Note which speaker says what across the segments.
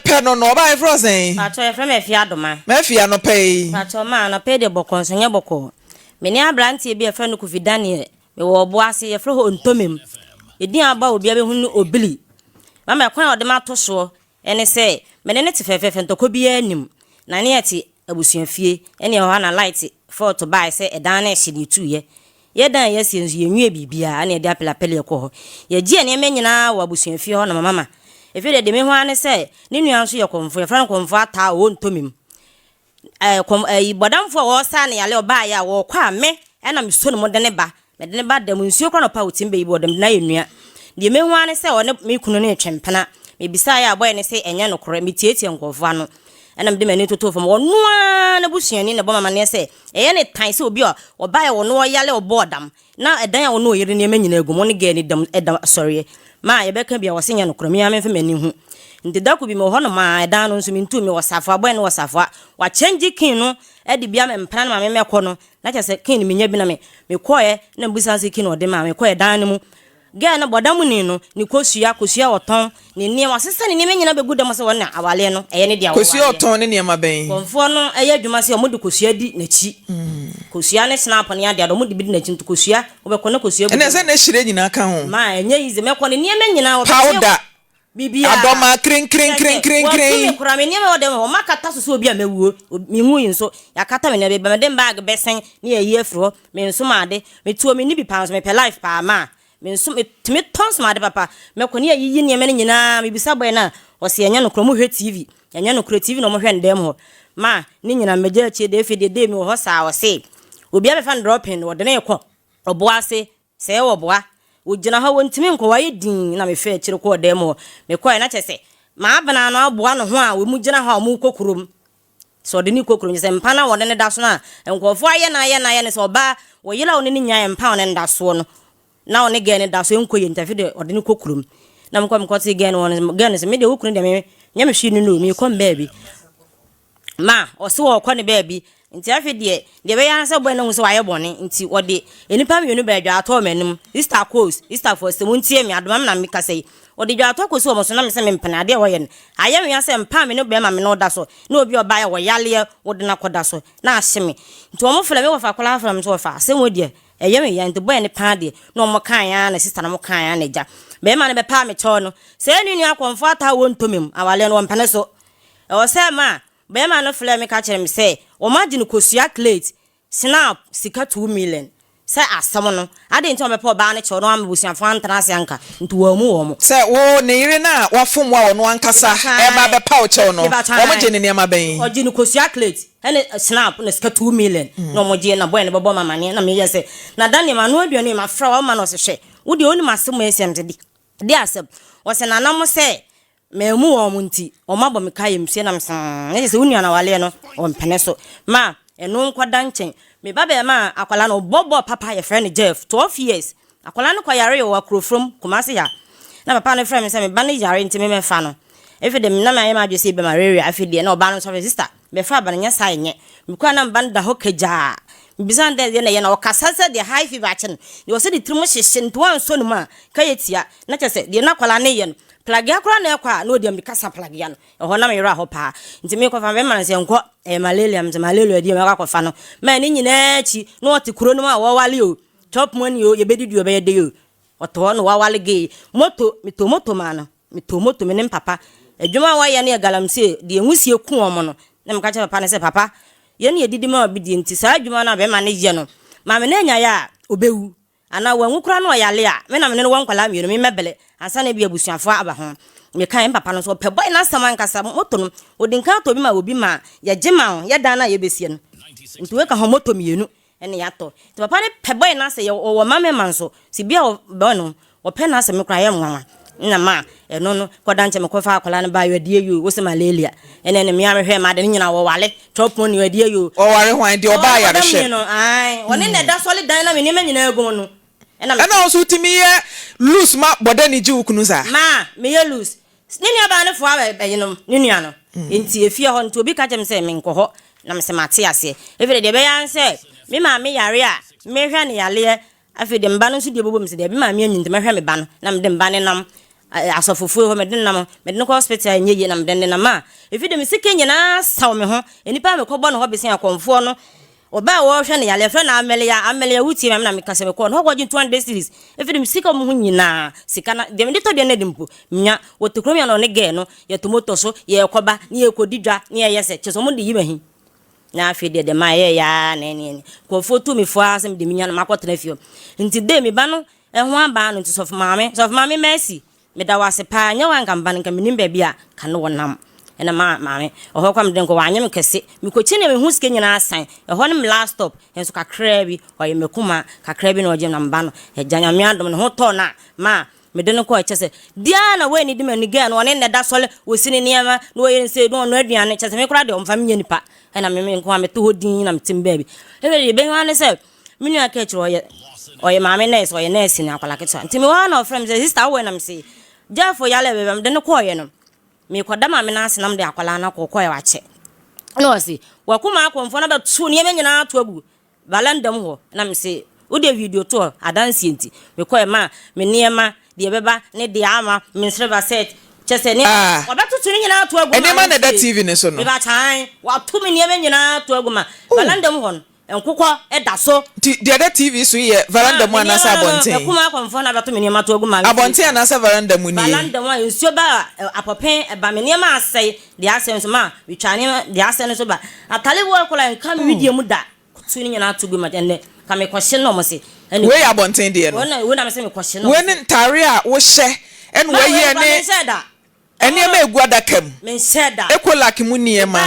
Speaker 1: mepɛ no no, ɔbaa yɛfrɛ wo sɛn?
Speaker 2: Paatwɔ yɛfrɛ me Afia Adoma.
Speaker 1: M'Afia, anɔpa yi.
Speaker 2: Paatwɔ ma anɔpa yi deɛ bɔkɔɔ nso nyɛ bɔkɔɔ. Me ne abranteɛ bi a yɛfrɛ no Kofi Daniel, mewɔ Ɔboase, yɛfrɛ hɔ Ntomem. Edin a aba a obiara bɛhu ne Obili. Mama ɛkwan a ɔde m'ato soɔ ne sɛ, me ne no te fɛfɛɛfɛ, ntɔkwa biara nnim. Na ne yɛte abusuafie, ɛne ɛhɔ ara na light fault baeɛ sɛ ɛdan no rehye na yɛtuiɛ. Yɛ dan a yɛasie nso, yɛnwiee biribiara, ɛna yɛde apelapeleɛ kɔɔ hɔ. Yɛgyee nneɛma nyinaa wɔ abusuafie hɔ nom. Mama, ɛfei deɛ, deɛ mehu ara ne sɛ, ne nua nso yɛ kɔmfoɔ, yɛfrɛ no Kɔmfoɔ Ataa, ɔwɔ Ntomim. Ɛɛ, kɔm, ɛyi, bɔdamfoɔ a wɔresaa no yareɛ, ɔbaeɛ a, wɔrekɔ a, me ɛna mesɔ ne mu de no ba. Mede no ba da mu, nsuo koraa na ɔpɛ a ɔtumi bɛyi bi wɔ dam, de no ayɛ nua. Deɛ mehu ara ne sɛ ɔne me kunu no retwe mpena. Mebisaeɛ a, bɔyɛ no se ɛnyɛ nokorɛ. Metiatia nkurɔfoɔ ano, ɛna mede m'ani totoo fam. Ɔno ara n'abusuani na ɛbɔ me amaneɛ sɛ, ɛyɛ no tan sɛ obi a ɔbaeɛ a ɔno ɔyare a ɔbɔɔ dam, na ɛdan a ɔne ɔyere nneɛma nyinaa gu mu, ɔne girl no da mu da sɔreɛ. Ma yɛbɛka bi a, ɔse nyɛ nokorɛ, me ara memfa m'ani nhu. Nti da koro bi mewɔ hɔnom a, ɛdan no nso mentuu, mewɔ safoa, bɔyɛ no wɔ safoa. Wakyɛngye kin no de bi ama me mpena no ma memmɛkɔ no, Na kyerɛ sɛ King menya bi na me mekɔɛ na mebisa no sɛ King ɔde maa mekɔɛ dan no mu girl no bɔdamuni no ne kosua kosua ɔtɔn ne nneɛma wasesa ne nneɛma nyinaa bɛgu dɛm sɛ wɔn na awaleɛ no ɛyɛ ne deɛ
Speaker 1: Kosua
Speaker 2: wɔwaleɛ
Speaker 1: ɔtɔn ne nneɛma bɛn?
Speaker 2: Kɔmfoɔ no ɛyɛ adwuma sɛ wɔde kosua di n'akyi kosua ne snap ne adeade wɔde bi di n'akyi nti kosua wobɛkɔ na kosua gu
Speaker 1: Ɛnna
Speaker 2: dɛm
Speaker 1: ɛsɛ na hyire nyinaa ka ho.
Speaker 2: Ma ɛnyɛ easy mɛkɔ ne nneɛma nyinaa wɔbɛkyɛ
Speaker 1: Powder
Speaker 2: Biribiara.
Speaker 1: Adɔma
Speaker 2: Kyerɛ sɛ, wɔatu me
Speaker 1: krinkrinkrinkrinkrin.
Speaker 2: koraa, me nneɛma a ɛwɔ dɛm hɔ, wɔakata so sɛ obi a mawuo. Menwui nso, wɔakata me nneɛma. Baabi a mede me baage bɛsɛn na yɛayi afiri hɔ. Mensom ade. Metuo, menni bi paa nso mepɛ life paa. Ma mensom, metumi tɔ nsom ade papa. Mɛkɔ na yɛayiyi nneɛma no nyinaa. Mebisa boy no a, ɔse ɛnyɛ nokorɛ, wɔhwɛ TV. Ɛnyɛ nokorɛ, TV na wɔhwɛ no dɛm hɔ. Ma ne nyinaa mɛgya akyire deɛ, afei deɛ day mewɔ hɔ saa, ɔse obi abɛfa no dropping, wɔde no rekɔ ɔboase. Sɛ wɔboa, wogyina hɔ wontumi nkɔ, wɔayɛ dinn na mefaa akyire kɔɔ dan mu hɔ. Mekɔeɛ na kyerɛ sɛ m'abena no aboa ne ho a wɔgyina hɔ a wɔrekɔ kurom. Sɛ ɔde no rekɔ kurom, kyerɛ sɛ mpa no a wɔde no da so no a nkurɔfoɔ ayɛ no ayɛ no ayɛ no sɛ ɔbaa, ɔyere a ɔne no nyaeɛ mpa a ɔne no da soɔ no na ɔne gɛɛ no da so ɛnkɔ yie nti afei deɛ ɔde no kɔ kurom. Na mekɔ mekɔtee gɛɛ no hɔ no, gɛɛ no sɛ me deɛ wo kunu deɛ me nyɛ me hwee no no o, merekɔ me baabi. Ma ɔse ɔɔkɔ ne baabi nti afei deɛ deɛ ɛbɛyɛ ara sɛ bɔy no ahu sɛ wayɛ bɔne nti ɔde nnipa mmienu baa dwaatɔ wɔ m'anim Sister Coles Sister foɔ sɛ montie me adoma me na mekasa yi ɔde dwaatɔ kɔsi wɔn so na mesɛ mempene adeɛ a wɔyɛ no ayɛ me ya sɛ mpa a me ne bɛrima me ne wo da so na obi a ɔbaeɛ wɔyaleɛ wode no akɔda so na ahye me nti wɔn frɛ me wɔfa koraa frɛ me sɛ wɔfa asɛm wɔ deɛ ɛyɛ me ya nti bɔy no paa deɛ na wɔn kaeɛ ara na sister no wɔn kaeɛ ara na agya bɛrima no bɛpaa me kyɛw no sɛ ɛne nua akɔmfoɔ ataa wɔntɔ me mu awaleɛ no wɔmpene so Ɛwɔ sɛ ma barima no frɛɛ me ka kyerɛɛ me sɛ wɔagye no kosua klate, snap, sika 2 million sɛ asɛm no. Adɛn nti na wɔbɛpɛ ɔbaa no kyɛw na wɔamma abusuafo antena ase anka? Nti wɔammu wɔn.
Speaker 1: Sɛ wo, ne yere no a wafom wo a ɔno ankasa reba abɛpa wo kyɛw no, wɔgye no nneɛma bɛn?
Speaker 2: Wɔgye no kosua klate ne snap na sika 2 million na wɔgye na boy no bɛbɔ me amaneɛ na meyɛ sɛ na Daniel manoa aduane yi mafrɛ wo ama no ɔse hwɛ wo deɛ wonim asɛm a asi a mese de asɛm ɔse nana mo sɛ Mammu wɔn nti, wɔabɔ me ka ayamsie na mese, mm, na kyerɛ sɛ wo nua no awaleɛ no, ɔmpene so. Ma ɛno nkɔda nkyɛn. Me ba bɛɛma a, akwadaa no, ɔbɔ bɔɔl papa, yɛfrɛ no Jeff, 12 years. Akwadaa no kɔyaree wɔ Akurofrom, Kumasi ha. Na papa no frɛ me sɛ me ba no yare nti memmɛfa no. Afei deɛ, na mayɛ m'adwene sɛ ebia malaria, afei deɛ na ɔbaa no nso afrɛ, sister, bɛfa aba no, nyɛ saa ɛnyɛ. Mekɔe a na me ba no da hɔ kagyaa. Mebisa no dɛ deɛ na ɛyɛ no, ɔkasa sɛ deɛ high fever akye no. Deɛ ɔsɛ ne tirim hyehye no, nti wansɔ ne mu a, ka yɛ tia. Na kyerɛ sɛ, deɛ na akwadaa no reyɛ no, Plagea koraa na ɛkɔ a na ɔdi amirika sa plagea no. Ɛhɔ na me werɛ aho paa. Nti me kɔfa me bɛma no sɛ nkɔ, ɛyɛ malaria, mese malaria deɛ mɛkɔ akɔfa no. Ma ne nyinaa akyi na ɔte kuro no mu a wɔwale o, chop money o, yɛbɛdidi o, ɛbɛyɛ dɛ o. Ɔte hɔ na wawale gay. Moto, metɔ moto maa no. Metɔ moto me ne me papa. Adwuma a wɔyɛ no yɛ galamsey, deɛ nwusie ku wɔn no. Na meka kyerɛ papa no sɛ, papa, yɛn na yɛdidi ma obi deɛ nti saa adwuma no a bɛrima no yɛ no, maame no anyaeɛ a, ɔbɛwu. Anaa wanwu koraa na ɔyare a, me na me ne no wɔ nkwadaa mmienu, me mɛbele ansa na ebia abusuafoɔ aba ho. Mekae me papa no nso, ɔpɛ bɔe no asɛm ankasa. Moto no, ɔdi nkan atɔ bi ma obi ma yɛgye ma wo, yɛ dan no a yɛbɛsie no. Nti wei ka ho moto mmienu na yɛatɔ. Nti papa no pɛ bɔe no asɛ, ɔwɔ mma mmarima nso, sɛ bi a bɔe no, ɔpɛ n'asɛm no koraa ɛyɛ nwanwa. Nna ma ɛno no kɔda nkyɛn mekɔfa akwadaa no baeɛ ɔdeɛ yoo, wose malaria. Ɛnna ɛne me ara mehwɛɛ m'ade no nyinaa wɔwale. Chop money ɔdeɛ yoo.
Speaker 1: Ɔware hwan? Deɛ ɔbaa
Speaker 2: Ɔware
Speaker 1: ayarehwɛ.
Speaker 2: bɔdam no, ae. Ɔne na ɛda sɔre dan na me nneɛma nyinaa gu mu no. Ɛna me.
Speaker 1: Ɛna wo nso wotumi yɛ loose ma bɔdani gye wo kunu saa?
Speaker 2: Ma meyɛ loose. Ne nuabaa no foa ɛyinom, ne nua no. Nti efie hɔ nti obi ka kyerɛ me sɛ menkɔ hɔ na mese mate aseɛ. Afei deɛ ɛbɛyɛ ara ne sɛ me maame yare a mehwɛ no yareɛ. Afei deɛ me ba no nso deɛ bɛbɔ me sɛ daabi maame anyin nti mɛhwɛ me ba no na mede me ba no nam. Asɔfofoɔ hɔ mede no nam, mede no kɔ hospital a ɛnyɛ yie na mede no nam a, ɛfiri de me sika nyinaa saw me ho. Nnipa a mekɔbɔ ne hɔ bese akɔmfoɔ no, ɔbaa a wɔrehwɛ no yare, yɛfrɛ no Amelia, Amelia wotie me a me na meka sɛ mekɔɔ ne hɔ kɔgye 200 cedis. Ɛfiri de me sika wɔn ho nyinaa, sika na deɛ mede tɔ deɛ no adi mpo, menya. Wɔte kurom yɛ na ɔne gɛɛ no, yɛto motor so, yɛrekɔba, ne yɛrekɔdi dwa, ne yɛyɛ sɛ, kyerɛ sɛ wɔn de yi m'ahi. Na afei deɛ deɛ mayɛ yɛ ara na ɛne ɛne. Nkurɔfoɔ tu me fo ara sɛ mede me nya no makɔtena fie hɔ. Nti de me ba no Ɛho abaa no nti sɔfo maame sɔfo maame Mercy meda wo ase paa nyɛ wo a nka meba no nka menim baabi a ka ne wɔ nam ɛna ma maame ɛhɔ kora mede nkɔ wanyɛ me kɛse mekɔkyi ne meho sika nyinaa san ɛhɔ ne me last stop nso kakraa bi ɔyɛ me kuma kakraa bi na ɔgye na meba no agya nyame adom ne ho tɔɔ no a ma mede no kɔ ɛkyɛ sɛ diaa na wɔani di m'ani gɛɛ no ɔne nnɛ da sɔle wɔsi ne nneɛma na wɔyɛ nsɛ na ɔno aduane kyɛ sɛ me koraa deɛ ɔmfa menyɛ nipa ɛna me nko a mete hɔ din na metem baabi ɛfɛ deɛ ɛbɛhu ne sɛ Me nua ka akyire ɔyɛ ɔyɛ maame nurse ɔyɛ nurse ni akwadaa ketewa nti mewɔ ha na ɔfrɛ me sɛ sister wowɔ na mese Jeff yale baabi a mede no kɔɔyɛ no mekɔda maame no ase na mede akwadaa no akɔ kɔɔyɛ wakyɛ na ɔse wakuma akɔmfoɔ no abɛto nneɛma nyinaa ato agu valanda mu hɔ na mese wode video to hɔ adanseɛ nti mekɔɛ ma me nneɛma deɛ ɛbɛba ne deɛ ama me nsreba set kyɛ sɛ ne
Speaker 1: Ah.
Speaker 2: wɔbɛtoto ne nyinaa ato agu ma
Speaker 1: Nneɛma na ɛda
Speaker 2: me
Speaker 1: TV no so no.
Speaker 2: mebakyan wato me nneɛma nyinaa ato agu ma
Speaker 1: Oh.
Speaker 2: valanda mu hɔ no Nkokɔ da so.
Speaker 1: Nti deɛ ɛda TV so yi yɛ varanda mu anaasɛ abɔnten?
Speaker 2: M'akumaa akɔmfoɔ na abɛto me nneɛma to agu ma.
Speaker 1: Abɔnten anaasɛ varanda mu nie?
Speaker 2: Varanda mu a nsuo ba a apɔpɛn ba me nneɛma asɛe deɛ asɛe nso ma metwa nneɛma deɛ asɛe no nso ba. Atale wɔ koraa nka me wedeɛ mu da to ne nyinaa to gu ma ɛnnɛ ka mekɔhye na ɔmo se.
Speaker 1: Wei yɛ abɔnten deɛ
Speaker 2: no? Wei na mese mekɔhye na ɔmo se.
Speaker 1: Wei ne ntaare a wohyɛ ɛna
Speaker 2: wayi
Speaker 1: ɛne.
Speaker 2: Menhyɛ da.
Speaker 1: Nneɛma a egu adaka mu.
Speaker 2: Menhyɛ da.
Speaker 1: Ecolac mu nneɛma.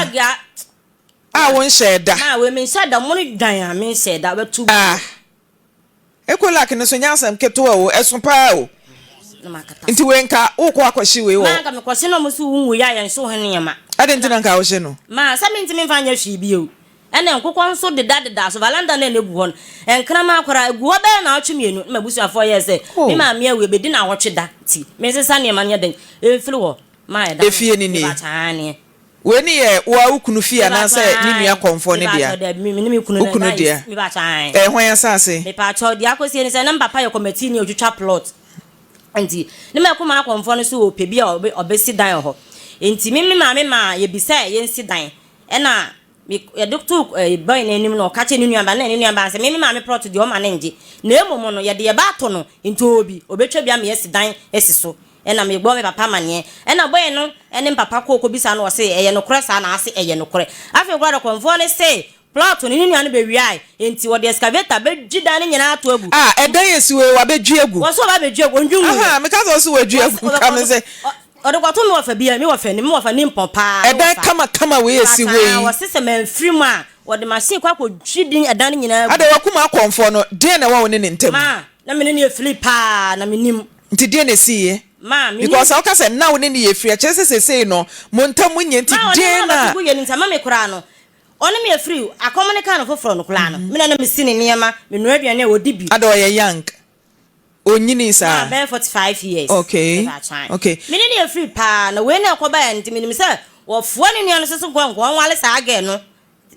Speaker 1: A wonhyɛɛ da.
Speaker 2: Maa wei menhyɛɛ da mono dwan a menhyɛɛ da bɛto gu.
Speaker 1: Ah Ecolac no so nyɛ asɛm ketewa o ɛso paa o.
Speaker 2: Na makata
Speaker 1: Nti wei nka wokɔ akɔhye wei wɔ.
Speaker 2: Maa nka mekɔhye na ɔmo se wo nwui a yɛnhye wo ho nneɛma.
Speaker 1: Adɛn nti na nka wohye no?
Speaker 2: Maa sɛ mentumi mfa nyɛ hwee bio. Ɛna nkokɔ nso deda deda so valanda no a na egu hɔ no nkraman koraa egu hɔ bɛyɛ naawɔtwe mmienu na m'abusuafoɔ yɛɛ sɛ me maame awu ebedi naawɔtwe da nti mensesa nneɛma no nyɛ dɛn mfiri hɔ maa ɛda no
Speaker 1: Efie no nie.
Speaker 2: mepa kyɛw aane.
Speaker 1: Wei ne yɛ wo ara wo kunu fie anaasɛ ne nua kɔmfoɔ no dea? Wo kunu dea. Ɛyɛ hwan asase?
Speaker 2: Mepaakyɛw, deɛ akɔsie ne sɛ na me papa yɛ kɔmɛtiini a ɔtwitwa plot. Nti, ne m'akumaa kɔmfoɔ no nso ɔpɛ bi a ɔbɛsi dan wɔ hɔ. Nti me me maame maa yɛbisaɛ yɛnsi dan. Ɛna me yɛde too boy no anim na ɔka kyerɛɛ ne nuabaa no na ne nuabaa no sɛ me me maame plot deɛ ɔma no ngye. Na mmom no yɛde yɛba ato no nti ɔwɔ bi, ɔbɛtwa bi ama yɛasi dan asi so. Ɛna mebɔɔ me papa amaneɛ. Ɛna bɔe no ne me papa kɔɔ kɔbisaa no ɔse ɛyɛ nokorɛ saa na ase ɛyɛ nokorɛ. Afei koraa deɛ kɔmfoɔ no se plot no ne nua no bɛwiae enti wɔde excavator bɛdwi dan no nyinaa ato agu.
Speaker 1: Ah ɛdan esi wei wabɛdwi agu.
Speaker 2: Wɔse wɔba abɛdwi agu ɔndwi nwuiɛ.
Speaker 1: Ahaa meka sɛ ɔse wadwi agu nka me sɛ.
Speaker 2: Ɔde kɔto me wɔfa bi a me wɔfa nim me wɔfa nimpɔn paa me
Speaker 1: Ɛdan
Speaker 2: wɔfa.
Speaker 1: kama kama wei esi hɔ yi.
Speaker 2: Wɔse sɛ manfiri mu a wɔde machine kɔ akɔdwi din ɛdan no nyinaa agu.
Speaker 1: Adɛn wakuma akɔmfoɔ no deɛn na ɛwɔ wo ne ne ntam.
Speaker 2: Ma na me ne no yɛ firi paa na menim.
Speaker 1: Nti deɛn na ɛsiiɛ?
Speaker 2: Ma, mennim.
Speaker 1: Because sɛ woka sɛ na wo ne no yɛ firi a, kyerɛ sɛ seesei no, mo ntam nyɛ nti
Speaker 2: Ma, ɔne
Speaker 1: deɛn
Speaker 2: me
Speaker 1: na.
Speaker 2: abɛto gu yɛ no nti ama me koraa no, ɔne me afiri, akɔm no kaa no foforɔ no koraa no, me na na mesi ne nneɛma, menoa aduane a ɔdi bi.
Speaker 1: Ada ɔyɛ young? Ɔnyinii saa?
Speaker 2: Ma, bɛyɛ 45 years.
Speaker 1: Okay,
Speaker 2: Mepa
Speaker 1: okay.
Speaker 2: Me ne no yɛ firi paa, na wei na ɛkɔbaeɛ no nti menim sɛ wɔfoa ne nua no so so nkoa nkoa ɔnwale saa girl no,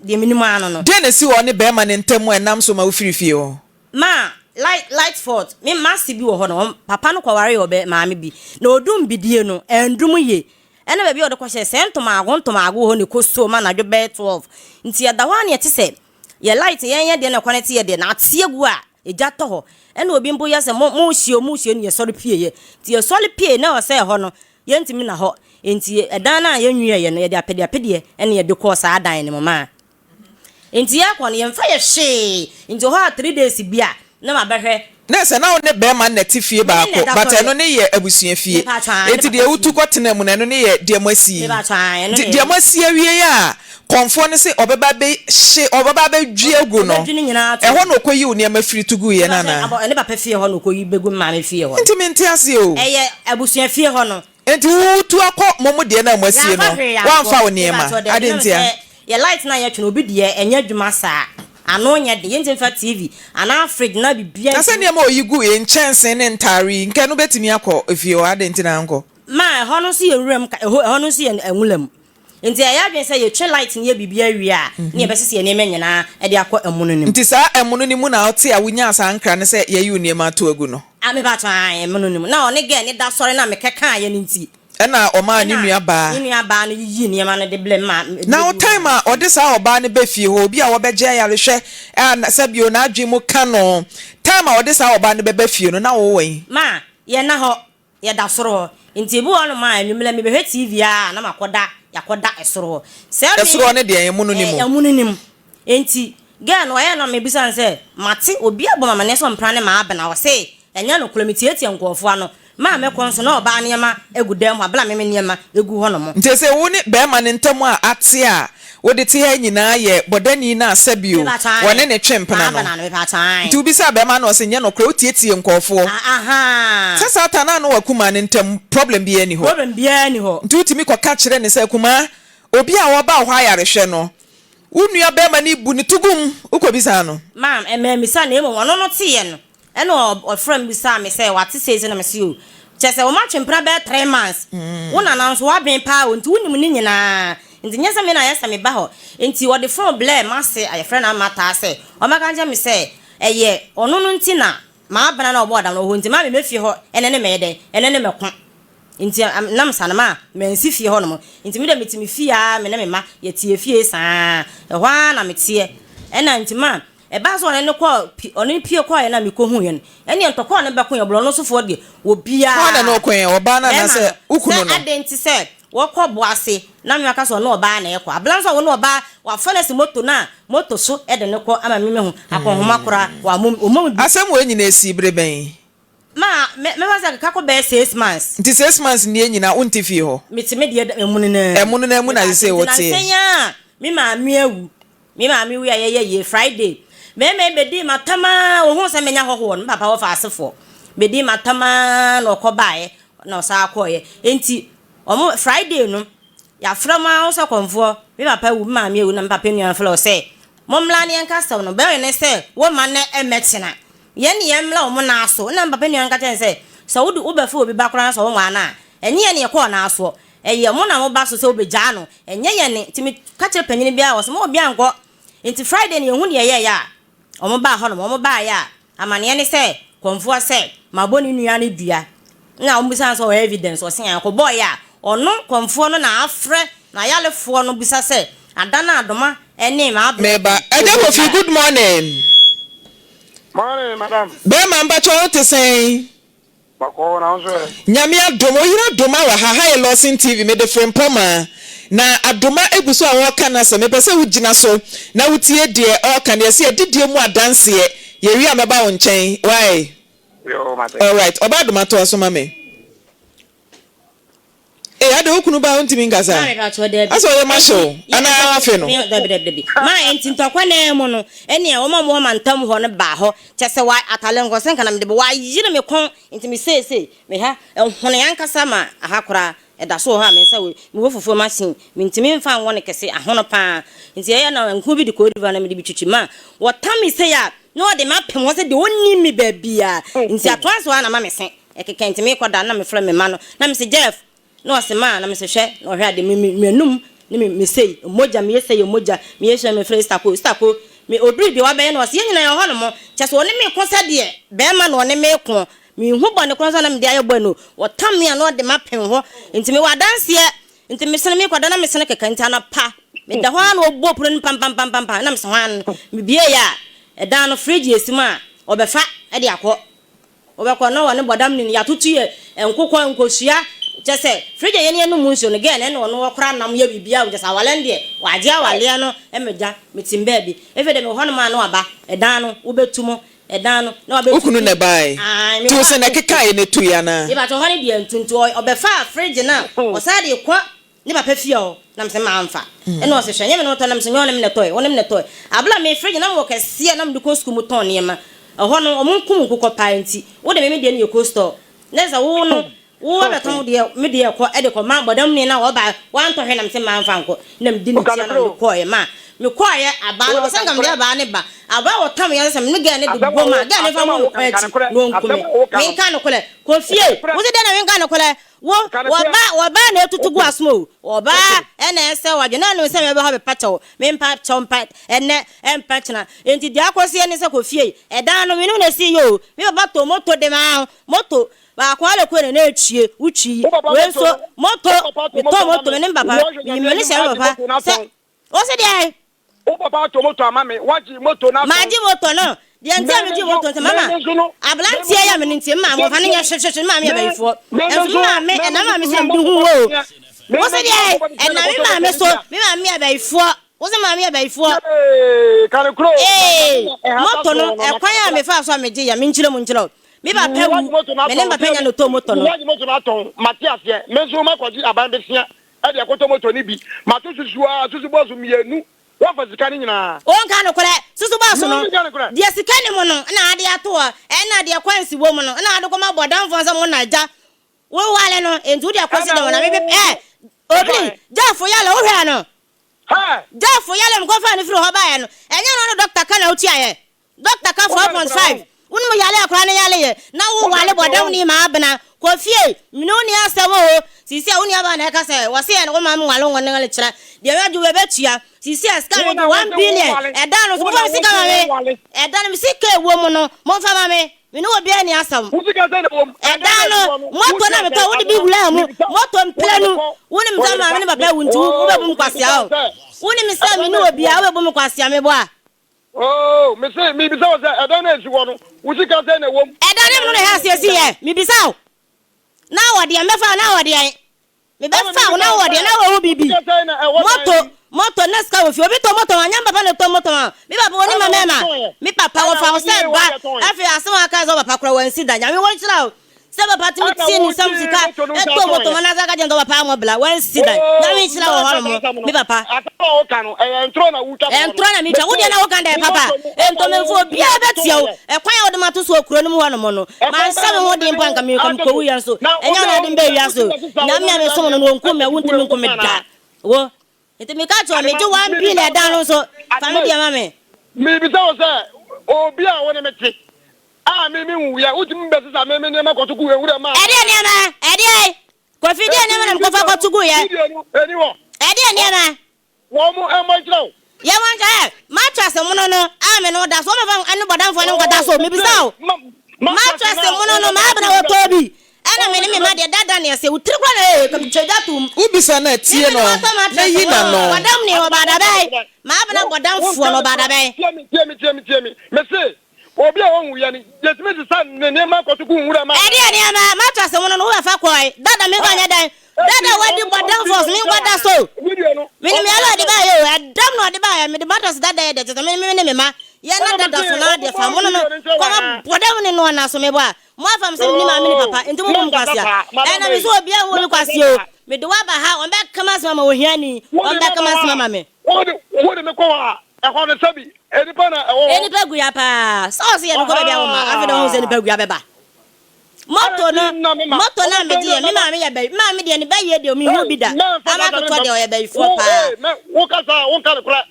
Speaker 2: deɛ menim ara no no.
Speaker 1: Deɛn na ɛsi wɔ ɔne barima no ntam a ɛnam so ma wofiri fie hɔ?
Speaker 2: Ma light light fault me m'ase bi wɔ hɔ no wɔn papa no kɔwaree ɔbɛ maame bi na odum bidie no ɛndum yie ɛna baabi a ɔde kɔhyɛ sɛ ntomaago ntomaago wɔ hɔ na ɛkɔ suo ma anadwo bɛyɛ 12 nti yɛda hɔ a na yɛte sɛ yɛ light yɛn yɛ deɛ na ɛkɔ no te yɛ deɛ na ate agu a egya tɔ hɔ ɛna obi mpo yɛ sɛ mo mo hyia mo hyia no yɛsɔre pie yɛ nti yɛsɔre pie na ɔsɛ ɛhɔ no yɛntumi na hɔ nti ɛdan no a yɛnwie yɛ no yɛde apɛdeapɛdeɛ ɛna yɛde kɔɔ saa dan no mu maa Nti yɛkɔ no yɛnfa yɛ hwee nti hɔ a 3 days bi a na mabɛhwɛ.
Speaker 1: Na sɛ na wo ne bɛɛma no na ɛte fie
Speaker 2: Me ne
Speaker 1: baako
Speaker 2: na ɛda
Speaker 1: but
Speaker 2: sɔre.
Speaker 1: ɛno ne yɛ abusua fie
Speaker 2: Mepaatwɔ aane ne
Speaker 1: nti
Speaker 2: papa
Speaker 1: deɛ wotu
Speaker 2: fie.
Speaker 1: kɔ tena mu no ɛno ne yɛ deɛ mo asi yi
Speaker 2: Mepaatwɔ aane ɛno
Speaker 1: nti
Speaker 2: ne
Speaker 1: deɛ mo asi awie yi a kɔmfoɔ no se ɔbɛba abɛ hye ɔbɛba abɛdwi agu no
Speaker 2: Ɔbɛdwi ne nyinaa ato
Speaker 1: ɛhɔ
Speaker 2: agu.
Speaker 1: na ɔkɔ yi wo nneɛma firi to guiɛ no
Speaker 2: Mepaatwɔ
Speaker 1: anaa?
Speaker 2: abɔ ne papa fie hɔ na ɔkɔ yi bɛgu me maame fie hɔ no.
Speaker 1: Nti mente aseɛ o.
Speaker 2: Ɛyɛ abusua fie hɔ no.
Speaker 1: Enti woretu akɔ mo mo deɛ no a moasie
Speaker 2: Yɛamfa
Speaker 1: no,
Speaker 2: hwee ankɔ.
Speaker 1: woamfa wo nneɛma.
Speaker 2: Mepakyɛw, dabi,
Speaker 1: Adɛn
Speaker 2: na
Speaker 1: ntia?
Speaker 2: mesɛ yɛ light no a yɛtwe no, obi deɛ ɛnyɛ adwuma saa. Ano nyɛ den. Yɛntumi mfa TV anaa fridge na biribiara
Speaker 1: Na sɛ
Speaker 2: ntumi.
Speaker 1: nneɛma a oyi gu yi, nkyɛnsee ne ntaare yi, nka ɛno betumi akɔ efie hɔ, adɛn nti na ankɔ?
Speaker 2: Ma ɛhɔ no nso yɛ nwura mu, ɛhɔ no nso yɛ nwura mu. Nti yɛayɛ adwene sɛ yɛtwe light no yɛ biribiara wie a, na yɛbɛsesa yɛn nneɛma nyinaa de akɔ ɛmono no mu.
Speaker 1: Nti saa ɛmono no mu na wote a wonyaa saa nkra no sɛ yɛayi wo nneɛma ato agu no?
Speaker 2: Ah, me paatwɔ, ae, ɛmono no mu. Na ɔne girl no da sɔre no a mekɛkaeɛ no nti.
Speaker 1: Ɛna ɔmaa ne
Speaker 2: Ɛna
Speaker 1: nua baa.
Speaker 2: ne nua baa no yiyii nneɛma no de brɛɛ me ma mede
Speaker 1: Na wo
Speaker 2: bɛguu
Speaker 1: time a ɔde saa ɔbaa no ba fie hɔ, obi a wɔbɛgye ayarehwɛ a na sɛbio n'adwene mu ka no, time a ɔde saa ɔbaa no bɛba fie no, na wowɔ he?
Speaker 2: Ma, yɛnna hɔ. Yɛda soro hɔ. Nti ebi wɔ hɔnom a, anwummerɛ mebɛhwɛ TV ara a na makɔda, yɛakɔda soro hɔ. Sɛ me.
Speaker 1: Soro hɔ no deɛ, ɛmono no mu.
Speaker 2: Ɛmono no mu. Nti girl no, ɔyɛɛ no a mebisa no sɛ, mate obi abɔ me amaneɛ sɛ ɔmpra ne m'abena? Ɔse, ɛnyɛ nokorɛ, metiatia nkurɔfoɔ ano. Maa mɛkɔ nso na ɔbaa nneɛma gu dan mu hɔ, abere a me me nneɛma gu hɔnom.
Speaker 1: Nti sɛ wo ne barima no ntam a ate a wode te ha nyinaa yɛ bɔdani no a sɛbio wɔne no twe mpena no. Nti wobisaa barima no a ɔse nyɛ nokorɛ wotietie nkɔɔfoɔ. Sɛ saa ta no a na wakumaa no ntam problem biara nni hɔ. Nti wotumi kɔka kyerɛ no sɛ akumaa obi a ɔba wo hɔ ayarehwɛ no wo nua barima no bu no to gu mu wokɔbisaa no.
Speaker 2: Maam, mammisa na mmom ɔno no teeɛ no Ɛna ɔfrɛɛ me bisaa me sɛ wate sei sei na mese oo kyerɛ sɛ wɔatwe mpena bɛyɛ three months wo nana nso waben paa o nti wonim ne nyinaa nti nyɛ sɛ me na ayɛ sɛ meba hɔ nti ɔde phone blɛɛ m'ase a yɛfrɛ no Ama taa sɛ ɔmmɛka nkyerɛ me sɛ ɛyɛ ɔno no nti na m'abena no a ɔbɔɔ dam no wɔ hɔ nti ma me mɛfie hɔ ɛne ne mɛyɛ dɛn ɛne ne mɛko nti nam saa no ma mansi fie hɔ nom nti me deɛ mete me fie ara me ne me mma yɛte fie saa ɛhɔ ara na meteɛ ɛna nti ma Ɛbaa sɛ ɔne no kɔɔ pi, ɔne no pue kɔeɛ no a mekɔhuuiɛ no, ɛnneɛ ntɔkwa a ɔne bɛkoeɛ, borɔno sofoɔ deɛ, obiara.
Speaker 1: Hwan na ne wo koeɛ, ɔbaa no
Speaker 2: Bɛrima
Speaker 1: anaasɛ
Speaker 2: no.
Speaker 1: wo kunu
Speaker 2: Sɛ
Speaker 1: no?
Speaker 2: adɛn nti sɛ wɔkɔ bo ase na me maka sɛ ɔne ɔbaa na ɛrekɔ. Abena nso a ɔne ɔbaa, wafa no asi moto no a, moto so de no kɔ ama me mahu akɔnhoma koraa, wammɔ me, ɔmmɔ me bi.
Speaker 1: Asɛm wei nyinaa sii bere bɛn?
Speaker 2: Ma, me, mɛfa sɛ ɛkeka kɔ bɛyɛ six months.
Speaker 1: Nti six months nie nyinaa wonte fie hɔ?
Speaker 2: Mete me deɛ ɛmono no ara mu.
Speaker 1: Ɛmono no ara mu na
Speaker 2: Meba
Speaker 1: seesei
Speaker 2: nti
Speaker 1: woteɛ?
Speaker 2: nansa yi ara me maame awu. Me maame wui a yɛyɛ yie Friday. Mmarima yi bɛdii m'atam ara, wɔhuu sɛ menya hɔhoɔ no, me papa wɔfa asefoɔ bɛdii m'atam ara na ɔkɔ baeɛ na ɔsan kɔeɛ. Enti wɔn Friday no, yɛafrɛ mo ara wo sɛ kɔmfoɔ, me papa awu, me maame awu na me papa nua frɛ wo sɛ mommra na yɛnka asɛm no. Bɛyɛ ne sɛ womma nnɛ mmɛtena. Yɛn ne yɛmmra wɔn nan so. Ɛnna me papa nua no ka kyerɛɛ no sɛ, sɛ wode wobɛfa obi ba koraa na sɛ wonwaa no a, ɛnyɛ yɛn na yɛkɔɔ n'asoɔ. Ɛyɛ mo na moba so sɛ wobɛgyaa no, ɛnyɛ yɛn. Nti meka kyerɛɛ panin bi a ɔse ma obiara nkɔ. Nti Friday no yɛhu deɛ ɛyɛeɛ a, wɔbaa hɔnom. Wɔbaeɛ a, amaneɛ ne sɛ Kɔmfoɔ sɛ mabɔ ne nua no dua. Ɛna wɔbisaa no sɛ ɔwɔ evidence, ɔse aane. Ɔkɔbɔeɛ a, ɔno Kɔmfoɔ no na afrɛ n'ayalefoɔ no bisa sɛ Adana Adoma ne Maabena
Speaker 1: Meba. Agya Kofi, good morning.
Speaker 3: Morning, madam.
Speaker 1: Bɛɛma mpakyɛ wo te sɛn?
Speaker 3: Bɔkɔɔ na wo nso ɛ?
Speaker 1: Nyame adom, oyere Adoma wɔ ha, ha yɛ Lawson TV, mede Frimpong na Adoma gu so a ɔreka n'asɛm, mepɛ sɛ wogyina so na wotie deɛ ɔreka no, yɛse adidie mu adanseɛ, yɛwie a mɛba wo nkyɛn, wai?
Speaker 3: Yoo, mate.
Speaker 1: Alright, ɔba Adoma toa so ma me. Ee adɛn wo kunu ba a ontumi nkasa?
Speaker 2: Maa mepakyɛw dabi.
Speaker 1: Asɛ ɔyɛ mahye wo
Speaker 2: Enti yɛ
Speaker 1: anaa afe no?
Speaker 2: Me dabi dabi dabi. Maa enti ntɔkwa no ara mu no ɛnea wɔn a wɔwɔ mantam hɔ no baa hɔ kyɛ sɛ wa atale nkɔsɛ nka na mede bɔ wayere me kɔn nti me seesei me ha ɛhono ankasa ma aha koraa ɛda so wɔ hɔ a me nsa wɔ mewɔ fufuo machine mentumi mfa nwɔ no kɛse ahono paa nti ɛyɛ na nku bi de Cote d'Ivoire na mede bi twitwi ma wɔtam me sei a na wɔde me apem hɔ sɛ deɛ ɔnnim me baabiara nti atoa so ara na ma me se Ɛkeka nti mekɔ da na mefrɛ me mma no na mese Jeff na ɔse maa na mese hwɛ na ɔhwɛ ade me me m'anum ne me me sei mogya meyɛ sei mogya meyɛ sei mefrɛ Esther ko Esther ko me obiri deɛ wabɛyɛ na ɔse yɛn nyinaa yɛwɔ hɔ nom kyɛ sɛ ɔne me ko sɛ deɛ bɛrima na ɔne me ko menhu bɔne korɔ nso na mede ayɛ bɔne o ɔtam me a na ɔde m'apem hɔ nti mewɔ adanseɛ nti mesene mekɔ da na mesene keka nti anɔpa meda hɔ ara na ɔbɔ pono no pampampampampa na mese hwan mebie yɛ a ɛdan no fridge esi mu a ɔbɛfa de akɔ Wobɛkɔ na wɔne bɔdam no ni yɛatoto yɛ nkokɔ nkosua kyɛ sɛ fridge a yɛne yɛnom mu nsuo no girl no ɛna ɔno ɔkora nam yɛ biribiara wɔ kyɛ sɛ awaleɛ no deɛ wagye awaleɛ no ɛmɛ gya metim baabi ɛfei deɛ mewɔ hɔnom a na waba ɛdan no wobɛtu mo ɛdan no na
Speaker 1: Wo
Speaker 2: wabɛtu
Speaker 1: kunu na
Speaker 2: fridge
Speaker 1: ɛbae?
Speaker 2: ae
Speaker 1: Nti
Speaker 2: mewɔ
Speaker 1: wo
Speaker 2: hɔ
Speaker 1: sɛ na
Speaker 2: a
Speaker 1: ɛkekaeɛ na ɛtui anaa?
Speaker 2: Mepakyɛ hɔ no deɛ ntu nti ɔbɛfaa fridge no a ɔsan de kɔ Ne papa fie hɔ na mese manfa ɛna ɔse hwɛ nyɛ me na ɔtɔ na mese nyɛ ɔne me na ɛtɔɛ ɔne me na ɛtɔɛ abla me fridge na mewɔ kɛseɛ na mede kɔ sukuu mu tɔn nneɛma ɛhɔ no ɔmo nkum nkokɔ paa nti wode me me deɛ no yɛ cold store na sɛ wo no wo abɛtɔn wo deɛ me deɛ kɔ ɛde kɔ ma bɔdamni na ɔba wantɔ hwɛ na mese manfa nkɔ na medi ne tia na mekɔɛ ma mekɔɛ abaa no ɔsɛ nka mede abaa ne ba abaa wɔtam yɛ sɛ me gɛɛ ne de bɔ ma gɛɛ ne fa mu no kɔ akyi na ɔnkume menka nokorɛ kɔ fie wo se dɛn na menka nokorɛ. Wo, wɔba, wɔbaa na etutu gu asom o. Wɔbaa ɛna ɛsɛ wadwene na ɔnim sɛ mɛbɛ hɔ bɛpa kyɛw. Mempa kyɛw mpa ɛnɛ, ɛmpa kyena. Enti deɛ akɔsi ɛne sɛ kɔ fie. Ɛdan no, menim na esi yɛ o. Me papa tɔ moto de maa wo. Moto, baako ara kɔ na na etwie, wotwi. Wei nso, moto, metɔɔ moto, me ne me papa, meyi m'ani hyɛ me papa sɛ, Ose deɛn?
Speaker 3: Wo papa atɔ moto ama me, woagye moto no atɔn.
Speaker 2: Magye moto no. Deɛ nti a megye moto no sɛ mama aberanteɛ yi a me no nti, me maame wɔfa no nyɛ hwehwehwe, me maame yɛ bayifoɔ. Nso me maame, ɛnam maame so na mede hu wo o. Wo se deɛn? Ɛnam me maame so, me maame yɛ bayifoɔ. Wo se maame yɛ bayifoɔ. Ee, moto no, ɛkwan a mefaa so a megye yɛ, menkyerɛ mu nkyerɛ wo. Me papa wu, me ne me papa nya na ɔtɔɔ moto no.
Speaker 3: Woagye moto no atɔn, mate aseɛ. Me nso makɔgye aban besia de akɔtɔ moto no bi. Mato susu ara, susu bɔɔso mmienu. Woafa sika no nyinaa.
Speaker 2: Wonka nokorɛ, susu bɔɔso no, deɛ sika nni mu no na ade ato hɔ, ɛna deɛ kwansi wɔ mu no na ade kɔma bɔdamfoɔ sɛ mo na agya wo wale no, enti wode akɔsi dɛn wɔ na mebe ɛ, Obiri, Gyafo yale, wohwɛɛ no? Gyafo yale mekɔfaa no firi hɔ baeɛ no, ɛnyɛ no ne dɔkta ka na wotuaeɛ? Doctor ka 4.5 Wonim yale a akora no yale yɛ na wo wale bɔdam ni ma abena kɔ fie mene wo ni asɛm oo sisi a wo nua baa na ɛka sɛ wɔse yɛ wo maame wale wo ne kyerɛ deɛ wagye wo bɛbɛ tua sisi a sika megye 1 billion ɛda no so momfa me sika ma me ɛda no me sika ɛwɔ mu no momfa ma me mene wɔ biara ni asɛm ɛda no moto na metɔ wode bi wura mu moto mprenu wonim sɛ maame ne papa wu nti wobɛbu me kwasea o wonim sɛ mene wɔ biara wobɛbu me kwasea meboa.
Speaker 3: Oh, mese, mebisa wo sɛ, ɛdan no a esi hɔ no, wo sika sɛn na ɛwɔ mu?
Speaker 2: Ɛdan no mu no na ɛha aseɛ si yɛ, mebisa wo, na wɔ deɛ, mɛfa wo, na wɔ deɛn? Mebɛfa wo, na wɔ deɛ, na wɔ ho biribi? Moto, moto, na sika wɔ fie, obi tɔ moto ma, nyɛ me papa na ɔtɔ moto ma, me papa ɔni ma mɛma, me papa wɔfa wo sɛ ba, afei asɛm a aka sɛ wo papa koraa wansi da, Nyame wɔnhyira wo. Sɛ papa tumi tie ne nsam sika ɛtɔ moto ma n'asa ka kyɛn sɛ papa amɔ bla wansi dan. Nyame nhyira wɔ hɔ nom me papa. Ɛntorɔ na metwa wo deɛ na woka dɛ papa ntomefo obiara bɛtia wo ɛkwan a wode ma to so wɔ kuro no mu hɔ nom no manhyɛ me ho den mpo anka mekɔ mekɔwu yɛ nso ɛnyɛ wo na wode me bɛɛ wiase o Nyame a mesom no no ɔnkum me a wontumi nku me da wo nti meka kyerɛ wo megye one billion ɛdan no nso fa me deɛ ma me.
Speaker 3: Mebisa wo sɛ obi a wo ne me te A me me nwuiɛ, wotumi bɛsesa me me nneɛma kɔto gu nwura mu anaa?
Speaker 2: Ɛdeɛn nneɛma? Ɛdeɛn? Kofi, deɛn nneɛma na mekɔfa kɔto guiɛ?
Speaker 3: Video no, ɛni hɔ.
Speaker 2: Ɛdeɛn nneɛma?
Speaker 3: Wɔn mmɔ nkyerɛ wo.
Speaker 2: Yɛ wɔn nkyerɛ, ɛ, mattress mono no a me ne wo da so, wɔmfa ɛne bɔdamfoɔ no nkɔda so, mebisa wo. Mattress mono no, maabena wɔtɔɔ bi, ɛna me ne me mma deɛ dada ne ɛsɛ, wo tiri koraa na ee, twa gya tom.
Speaker 1: Wobisa no a, tie
Speaker 2: Me me
Speaker 1: no,
Speaker 2: ne wɔtɔ
Speaker 1: na
Speaker 2: mattress
Speaker 1: yi
Speaker 2: mono no,
Speaker 1: n'ano.
Speaker 2: bɔdam ne ɔbaa dabɛn, maabena bɔdamfoɔ no ɔbaa dabɛn.
Speaker 3: Tie me, tie me, tie me, tie me, mese, Obi a ɔnwuiɛ no, yɛtumi sesa ne nneɛma kɔto gu nwura mu anaa?
Speaker 2: Ɛdeɛn nneɛma? Mattress mono no wobɛfa kɔe. Dada memfa nyɛ dɛn? Dada wadi bɔdamfoɔ so menkɔda so. Menim yare a ɔde baeɛ o. Ɛdam na ɔde baeɛ. Mede mattress dada yɛ deɛ kyerɛ sɛ me me ne me mma yɛ na dada so na adeɛ fa mono no kɔma bɔdam ne noa na so mebɔ a. Moafa me sɛ menni maame ne papa nti mobu me kwasea. Ɛna me sɛ obiara mmu me kwasea o. Mede wo aba ha wɔbɛka m'asɛm ama ohiani wɔbɛka m'asɛm ama me.
Speaker 3: Wode me kɔ hɔ a, ɛhɔ no sɛbi nnipa na ɛwɔ hɔ.
Speaker 2: Nnipa gu ya paa. Sɛ ɔse yɛde kɔ baabi a woma, afei na wahu sɛ nnipa gu ya bɛba. Moto no, moto no a megye yɛ, me maame yɛ bɛyi, me maame deɛ ne bɛyie deɛ menhu bi da. Ama ketewa deɛ ɔyɛ bɛyifoɔ paa.
Speaker 3: Wo kasa a wonka nokorɛ.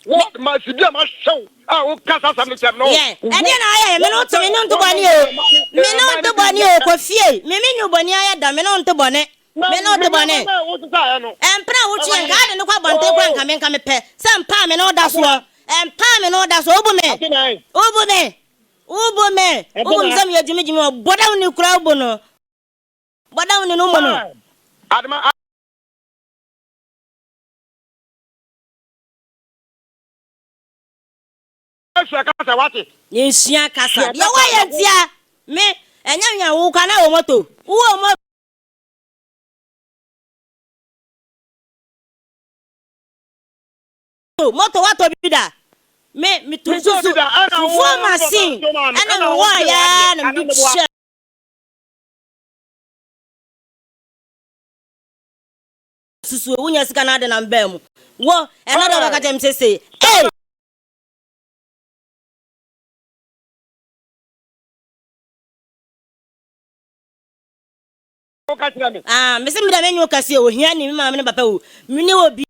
Speaker 3: Wo ma si bi a mahwɛ wo a woka saa asɛm no kyerɛ me no.
Speaker 2: Yɛ, ɛdeɛ na ayɛ yɛ, me ne wo te, me ne wo nto bɔne o. Me ne wo nto bɔne o, kɔ fie, me me nyu bɔne ayɛ da, me ne wo nto bɔne. Me ne wo te bɔne. Ɛmpena a wotwe yɛ nka ade no kɔ abɔnten kora nka me nka mepɛ sɛ mpa a me ne wo da soɔ. Mpa a me ne wo da soɔ. Wobu me. Wobu me. Wobu me. Wobu me sɛ meyɛ gyimigyimi wɔ bɔdam ni kora wobu no. Bɔdam ni no mu no.
Speaker 3: Sua kasa wate.
Speaker 2: Yɛnsua kasa. Deɛ woayɛ ntia me ɛnyɛ nwa wo kwa na wɔ moto. Wowɔ moto. Moto watɔ bi da. Me metu susu fufuo machine ɛna mewɔ ya na mede hyɛ. Susu wonya sika na ade na mbaa mu. Wo ɛna dɛ ɔbɛka kyerɛ me sɛ sei. Ei! Ah, mese me dɛ menye wo kɛse o, ohia ni me maame ne papa wu. Me ne obi.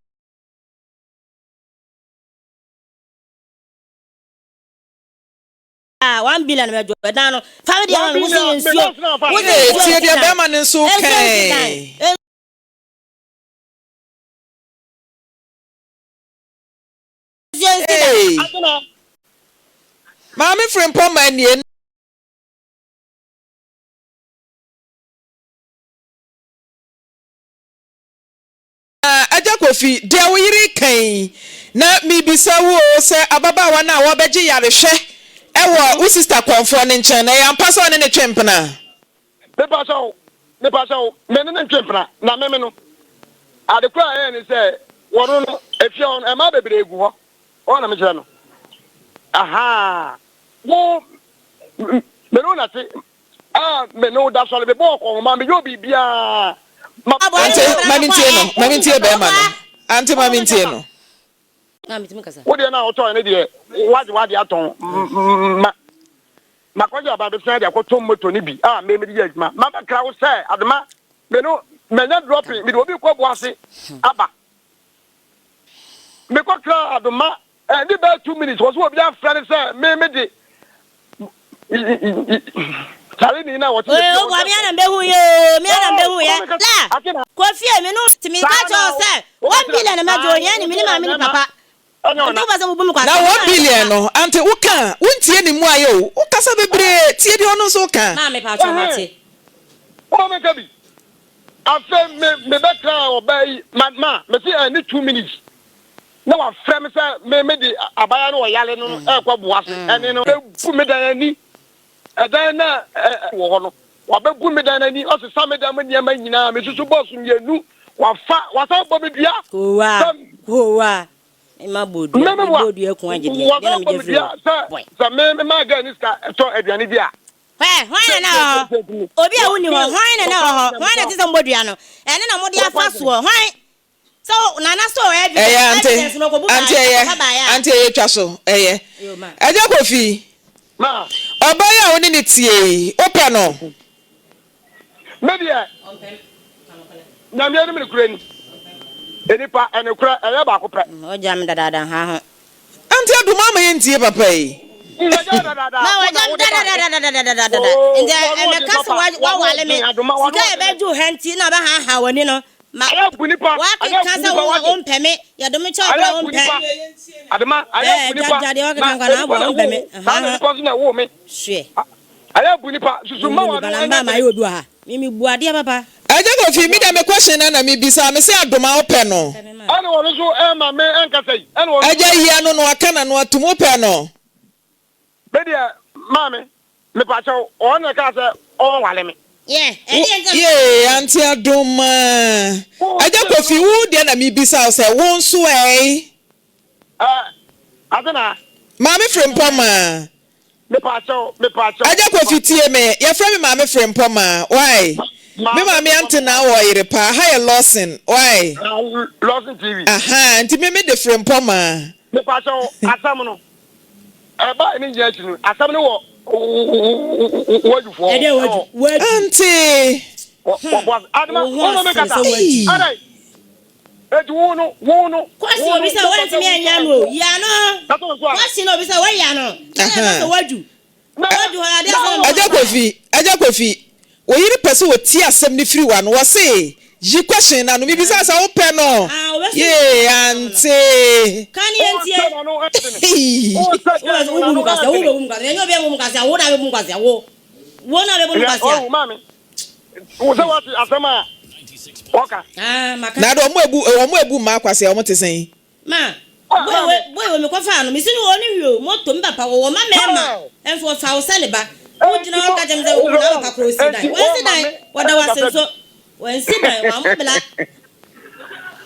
Speaker 2: Ah, 1 billion bɛ jɔ ɛdan no. Fa mi deɛ ma mi, wosi nsuo. Wosi
Speaker 1: Ee,
Speaker 2: nsuo
Speaker 1: tie
Speaker 2: nsi
Speaker 1: deɛ
Speaker 2: dan.
Speaker 1: bɛrima no nso
Speaker 2: Nsuo nsi dan.
Speaker 1: kɛn.
Speaker 2: Nsuo nsi dan.
Speaker 1: Ee, Maame Frimpong ma nie. Na Agya Kofi, deɛ wo yere reka yi, na mebisa wo o, sɛ ababaawa no a wɔbɛgye yarehwɛ wɔ wo sista kɔmfoɔ no nkyɛn no, ɛyɛ ampa sɛ ɔne no twe mpena?
Speaker 3: Mepakyɛw, mepakyɛw, me ne no ntwe mpena, na me me no, ade koro a ɛyɛ ne sɛ, wɔno no, efie hɔ no, mmaa bebree gu hɔ, wɔn na mekyerɛ no. Ahaa, wo, me ne wo na te, A me ne wo da sɔre, mebɔ ɔkɔnhoma, meyɛ wo biribiara. Ma.
Speaker 1: Ante, ma mentie no, ma mentie bɛrima no. Ante, ma mentie no.
Speaker 3: Wo deɛ no a wotɔe no deɛ, woagye w'adeɛ atɔn. Ma makɔgye aba abɛsia de akɔtɔ moto no bi a me mede yɛ adwuma. Mabɛkra wo sɛ Adoma, me no manya dropping, mede obi kɔ Boase aba. Mekɔkraa Adoma Ɛnde bɛyɛ 2 minutes wɔ so obi afrɛ no sɛ me me de kyale ni na wɔte
Speaker 2: Ee, o boa me ana mbehu yɛ o, me ana mbehu yɛ. La, kɔ fie me no ti me ka kyerɛ wo sɛ 1 billion na mɛgye ohia ni me ne maame ne papa. Nti wopɛ sɛ wobu me kwasea
Speaker 1: Na
Speaker 2: me
Speaker 1: one
Speaker 2: maame ne
Speaker 1: billion
Speaker 2: papa.
Speaker 1: no, ante woka a, wontie ne mmuaeɛ o. Wokasa bebree, tie deɛ ɔno nso ka.
Speaker 2: Maame paatwɔ mate.
Speaker 3: Woma menka bi. Afei me mebɛkra ɔbaa yi ma ma mese ɛne 2 minutes na wafrɛ me sɛ me me de abaayewa no ɔyare no ɛrekɔ boa ase ɛne no bɛbu me dan ani ɛdan na wɔ hɔ no wabɛbu me dan ani ɔsesa me dan mu nneɛma nyinaa mesusu bɔs mmienu wafa wasan bɔ me dua
Speaker 2: Kowa,
Speaker 3: sɛ
Speaker 2: kowa, me ma bɔ dua,
Speaker 3: me me
Speaker 2: me
Speaker 3: wa
Speaker 2: bɔ dua kun agye deɛ, deɛ na
Speaker 3: wasan
Speaker 2: me
Speaker 3: bɔ
Speaker 2: gye
Speaker 3: me
Speaker 2: firi
Speaker 3: dua
Speaker 2: hɔ,
Speaker 3: sɛ
Speaker 2: boy.
Speaker 3: sɛ me me maa gɛɛ ne sika ɛtɔ aduane di a
Speaker 2: Hwɛ, hwan na na ɔwɔ hɔ? Obi a wonni hɔ, hwan na na ɔwɔ hɔ? Hwan na ɛte sɛ mbɔ dua no? Ɛno na mode afa soɔ, hwan? Sɛ wo nana sɛ ɔwɔ
Speaker 1: Ɛyɛ
Speaker 2: evidence,
Speaker 1: ante,
Speaker 2: evidence no ɔkɔbu
Speaker 1: ante
Speaker 2: baeɛ,
Speaker 1: ɛyɛ,
Speaker 2: ɔkɔfa baeɛ a.
Speaker 1: ante ɛyɛ twa so, ɛyɛ.
Speaker 2: Yo ma.
Speaker 1: Agya Kofi,
Speaker 3: Ma.
Speaker 1: ɔbaa yi a wo ne no tie yi, wopɛ no?
Speaker 3: Me deɛ, Nyame anim nokorɛ ni, nnipa ɛnokorɛ ɛyɛ baako pɛ.
Speaker 2: Ɔgya me dadaada nha ho.
Speaker 1: Ante Adum ama yɛntie papa yi.
Speaker 3: Wagya wo dadaada,
Speaker 2: Ma
Speaker 3: wo
Speaker 2: wagya
Speaker 3: na
Speaker 2: me
Speaker 3: wode baeɛ.
Speaker 2: dadadadadadadada.
Speaker 3: Oo,
Speaker 2: Nti
Speaker 3: wano
Speaker 2: ɛmɛka
Speaker 3: ɔden
Speaker 2: sɛ
Speaker 3: papa, wano
Speaker 2: wawale
Speaker 3: ɔden
Speaker 2: me.
Speaker 3: Adoma, wano
Speaker 2: Sika a
Speaker 3: ɔden.
Speaker 2: ɛbɛgye wo ha nti na bɛhaahaa w'ani no. Ma
Speaker 3: Ayɛ bu nipa, ayɛ
Speaker 2: wakeka
Speaker 3: bu
Speaker 2: sɛ
Speaker 3: nipa
Speaker 2: wo
Speaker 3: wate.
Speaker 2: wompɛ me. Yɛdome kyɛ wo
Speaker 3: Ayɛ
Speaker 2: koraa
Speaker 3: bu
Speaker 2: wompɛ.
Speaker 3: nipa, Adoma, ayɛ
Speaker 2: Ɛɛ
Speaker 3: bu nipa.
Speaker 2: gya deɛ wakeka
Speaker 3: Na
Speaker 2: nkwa na
Speaker 3: nipa
Speaker 2: aboa
Speaker 3: na
Speaker 2: wompɛ
Speaker 3: ɛwoo
Speaker 2: me.
Speaker 3: wo, saa na
Speaker 2: Haaha.
Speaker 3: nipa nso na ɛwoo me.
Speaker 2: Hwɛ.
Speaker 3: Ayɛ bu nipa, susu mma
Speaker 2: Memmu
Speaker 3: w'ano
Speaker 2: nipa na
Speaker 3: ɛnyɛ
Speaker 2: mmaa mayɛ
Speaker 3: dene.
Speaker 2: obi wɔ ha. Me mebu adeɛ papa.
Speaker 1: Agya Kofi, me deɛ me question na na me bisa, me se Adoma wo pɛ no?
Speaker 2: Pɛ me ma.
Speaker 3: Ɛna ɔno nso ɛma me ɛnkasa yi, ɛna ɔno nso.
Speaker 1: Agya yi ano no waka n'ano atum, wo pɛ no?
Speaker 3: Me deɛ maame, mepakyɛw, ɔno na ɛkaa sɛ ɔnwale me.
Speaker 2: Yeah, ɛdeɛ nti na
Speaker 1: Yee, Auntie Adoma. Agya Kofi, wo deɛ na me bisa wo sɛ, wo nso ɛe?
Speaker 3: Ɛɛ, Adena.
Speaker 1: Maame Frimpɔmaa.
Speaker 3: Mepakyɛw, mepakyɛw.
Speaker 1: Agya Kofi tie me, yɛfrɛ me Maame Frimpɔmaa, why? Me maame ante na wɔ yere paa, ha yɛ Lawson, why?
Speaker 3: Lawson TV.
Speaker 1: Aha, nti me me de Frimpɔmaa.
Speaker 3: Mepakyɛw, asɛm no, ɛbaa ne nyinaa akyi no, asɛm no wɔ wadwufoɔ
Speaker 2: Ɛdeɛ wadu, wadu.
Speaker 1: Ante.
Speaker 3: Wɔboa Adema,
Speaker 2: Wo ho
Speaker 3: wo no me
Speaker 2: asere
Speaker 3: kasa.
Speaker 2: sɛ wadu.
Speaker 3: Adai. Eti wo no, wo no.
Speaker 2: Kwasi obi sɛ wantumi anya no o, yi ano. Kwasi na obi sɛ wayi ano. Na ɛbɛ sɛ wadu. Wadu hɔ adeɛ asɛ na
Speaker 1: Agya Kofi, Agya Kofi, wo yere pɛ sɛ ɔtie asɛm no firi w'ano. Ɔse, yi question no ano. Mebisa sɛ wopɛ no? Yee, ante.
Speaker 2: Ka ne yɛntie.
Speaker 1: Ei.
Speaker 2: Wobu mu kwasea, wo bɛbu mu kwasea. Ɛnyɛ obi a bu mu kwasea, wo na bɛbu mu kwasea, wo. Wo na bɛbu mu kwasea.
Speaker 3: Maame, wo sɛ wate asɛm a ɔka.
Speaker 2: Ah, maka.
Speaker 1: Na de ɔmo ebu ɔmo ebu mmaa kwasea ɔmo te sɛn?
Speaker 2: Ma, boy we boy we mekɔ faa no, mesi no ɔne hwee o, moto, me papa wɔwɔ ma mɛɛma, nso ɔfa wo sɛ ne ba. Wo gyina hɔ ka kyerɛ me sɛ wo na papa korɔ osi dan, wansi dan, wɔda wo ase nso, wansi dan, wammɔ bla.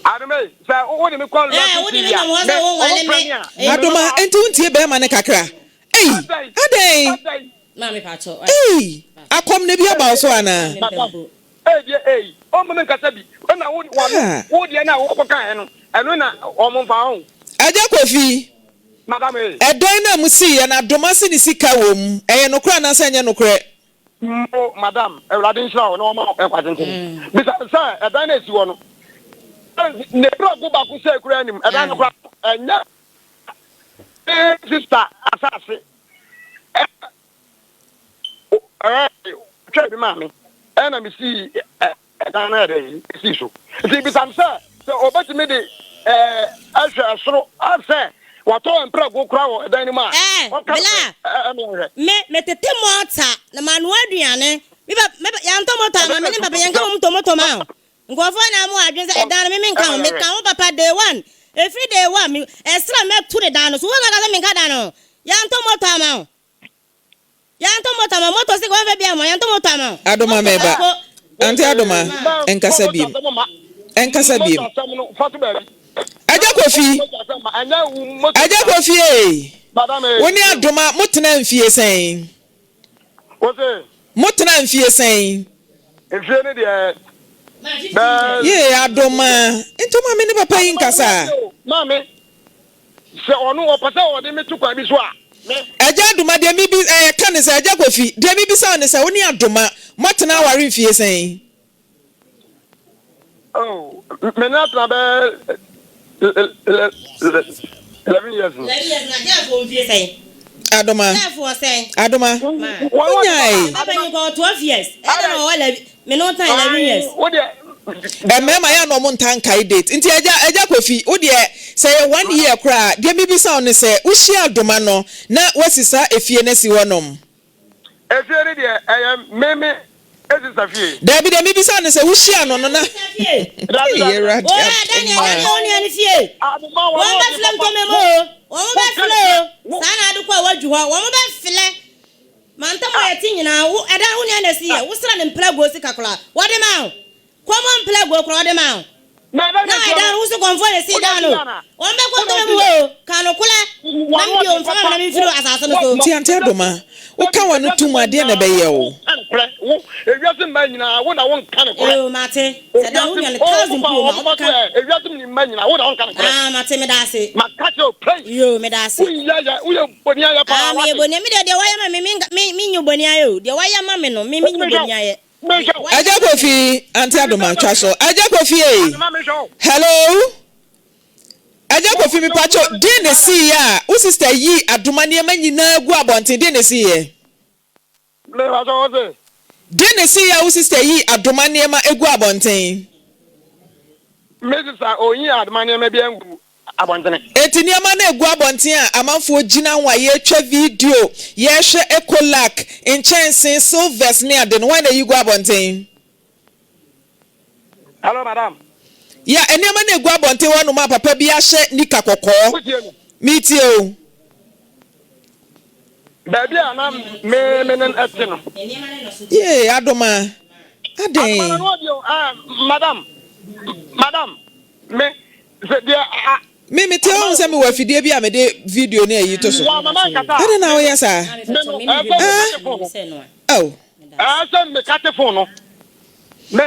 Speaker 3: Adoma yi, sɛ wo de me kɔ
Speaker 2: Ɛɛ, wo de me nam hɔ sɛ wo nwale me.
Speaker 1: Adoma, enti wontie bɛɛma no kakra? Ei, adɛn?
Speaker 2: Maame pakyɛw,
Speaker 1: Ei, akɔm no bi aba wo so anaa?
Speaker 2: Maame mpɛ mpo.
Speaker 3: Ebi ei, ɔmma me nkasa bi. Ɛna wo
Speaker 1: Ah.
Speaker 3: wo deɛ na wokɔ kaeɛ no, ɛno na wɔn mfa ho.
Speaker 1: Agya Kofi,
Speaker 3: Madam ei.
Speaker 1: ɛdan no a mosiiɛ no, Adoma se ne sika wɔ mu. Ɛyɛ nokorɛ anaasɛ ɛnyɛ nokorɛ?
Speaker 3: Mo, madam, Awurade nhyira wo na ɔmma wo nkwa tenten. Bisa no sɛ, ɛdan no a ɛsi hɔ no, ne prɛko baako sɛe koraa nnim. Ɛdan no koraa, ɛnyɛ me sista asase. Ɛɛ, ɔtwaa bi maa me, ɛna mesii ɛdan no ɛdɛ sii so. Nti bisa no sɛ, sɛ ɔbɛtumi de ɛɛ ahwɛ ɛsoro sɛ watɔ mprɛgo koraa wɔ ɛdan no mu a,
Speaker 2: Ɛɛ,
Speaker 3: ɔnka
Speaker 2: Bla,
Speaker 3: nokorɛ ɛɛ ɛme nhwɛ.
Speaker 2: me, metete mɔɔta na manoa aduane. Me ba, me ba, yɛantɔ mɔta ama me ne papa, yɛnka mmom tɔ mɔtɔ ma wo. Nkurɔfoɔ na mo adwene sɛ ɛdan no me menka ho, meka ho papa day one, ɛfiri day one, me, ɛsra mɛto ne dan no so, wo na ka sɛ menka dan no ho, yɛantɔ mɔtɔ ama wo. Yɛantɔ moto ama wo. Moto sika wɔmfa bi amma wo. Yɛantɔ moto ama wo.
Speaker 1: Adoma
Speaker 2: Moto
Speaker 1: meba.
Speaker 2: baako.
Speaker 1: Auntie Adoma, nkasa biem. Nkasa biem. Agya Kofi, Agya Kofi ee. Wo ne Adoma mo tena mfie sɛn? Mo tena mfie sɛn?
Speaker 3: Mfie ne deɛ bɛɛ.
Speaker 1: Yee Adoma, nti wo maame ne papa yi nkasa?
Speaker 3: Maame, Sɛ ɔno ɔpɛ sɛ ɔde me to kwan bi so a, me.
Speaker 1: Agya Adoma, deɛ mebi ɛɛ ka ne sɛ, Agya Kofi, deɛ mebisa wo ne sɛ, wo ne Adoma moatena aware mfie sɛn?
Speaker 3: Oh, me ne atena bɛyɛ 11 years ni.
Speaker 2: 11 years na Jeff wɔ mfie sɛn?
Speaker 1: Adoma,
Speaker 2: Jeff wɔ sɛn?
Speaker 1: Adoma, wonyae.
Speaker 2: Papa nyi kɔ 12 years, ɛdɛn na ɔwɔ 11, Me ne wo tan 11 years.
Speaker 3: Wo deɛ.
Speaker 1: Mmarima yɛ a na ɔmo ntaa nkae date nti agya agya Kofi wo deɛ sɛ ɛyɛ one year koraa a deɛ mebisa wo ne sɛ wo hyia Adoma no na wasi saa efie no asi hɔ nom?
Speaker 3: Efie no deɛ ɛyɛ me me sista fie.
Speaker 1: Daabi deɛ mebisa wo ne sɛ wo hyia no no na
Speaker 2: Fie.
Speaker 3: Dabi
Speaker 1: Eii
Speaker 3: dabi.
Speaker 1: Awurade
Speaker 2: Wɔn a Daniel
Speaker 1: Adoma.
Speaker 2: Daniel wo nua no fie.
Speaker 3: Adoma wɔn
Speaker 2: Wɔn
Speaker 3: a
Speaker 2: bɛ
Speaker 3: ɔde
Speaker 2: filɛ
Speaker 3: papa.
Speaker 2: ntɔmɛ mu o. Wɔn bɛ filɛ o. Saa na ade kɔ a wadwu hɔ. Wɔn bɛ filɛ. Mantam a yɛte nyinaa, wo, ɛdan wo nua na ɛsi yɛ, wo sra no mprɛgoɔ sika koraa, wɔde maa wo. Kɔmmɔ mprɛgoɔ koraa wɔde maa wo. Na ɛdan no, wo so kɔmfoɔ na ɛsii dan no. Wɔn bɛkɔ ntɔmɛ mu hɔ o, ka nokorɛ, na me deɛ ɔmfa ma me na memfiri asase no so.
Speaker 1: Nti Ante Adoma, woka w'ano to mu a, deɛn na ɛbɛyɛ wo?
Speaker 3: Ewiase mmaa nyinaa wo na wo nka nokorɛ.
Speaker 2: Yoo mate, sɛ da wo nua no thousand po ma wo ka.
Speaker 3: Ewiase mmaa nyinaa wo na wo nka nokorɛ.
Speaker 2: Ah mate meda ase.
Speaker 3: Maka kyerɛ wo pɛn.
Speaker 2: Yoo meda ase.
Speaker 3: Woyɛ yɛ woyɛ boni ayɛ paa
Speaker 2: Ah meyɛ
Speaker 3: wate.
Speaker 2: boni me deɛ deɛ wayɛ ma me me me me nyi boni ayɛ o deɛ wayɛ ma me no me me nyi boni ayɛ.
Speaker 3: Menhwɛ wo.
Speaker 1: Agya Kofi, Ante Adoma twa so. Agya Kofi ei,
Speaker 3: Adoma menhwɛ wo.
Speaker 1: hello. Agya Kofi mepakyɛw, deɛn na ɛsiiɛ a wo sister yii Adoma nneɛma nyinaa gu abɔnten, deɛn na ɛsiiɛ?
Speaker 3: Mepakyɛw wo se?
Speaker 1: Deɛn na ɛsiiɛ a wo sister yii Adoma nneɛma gu abɔnten?
Speaker 3: Me sister ɔnyii Adoma nneɛma biara nguu abɔntene.
Speaker 1: Enti nneɛma no a ɛgu abɔnten a amanfoɔ gyina ho a yɛretwa video, yɛrehwɛ Ecolac, nkyɛnse, silvers ne ade no, hwan na ɛyi gu abɔnten?
Speaker 3: Hello, madam.
Speaker 1: Yeah, nneɛma no a ɛgu abɔnten hɔnom a papa bi ahyɛ nika kɔkɔɔ.
Speaker 3: Wotie me?
Speaker 1: Metie o.
Speaker 3: Baabi a na me me ne te no.
Speaker 1: Yee, Adoma, adɛn?
Speaker 3: Adoma na no ɔdeɛ o, ah, madam, madam, me, sɛ deɛ a.
Speaker 1: Me, mete hɔ hu sɛ mewɔ afidie bi a mede video ne ayi to so. Adɛn na woyɛ saa? Ah, oh.
Speaker 3: Ɛsɛ mekate phone no. Me,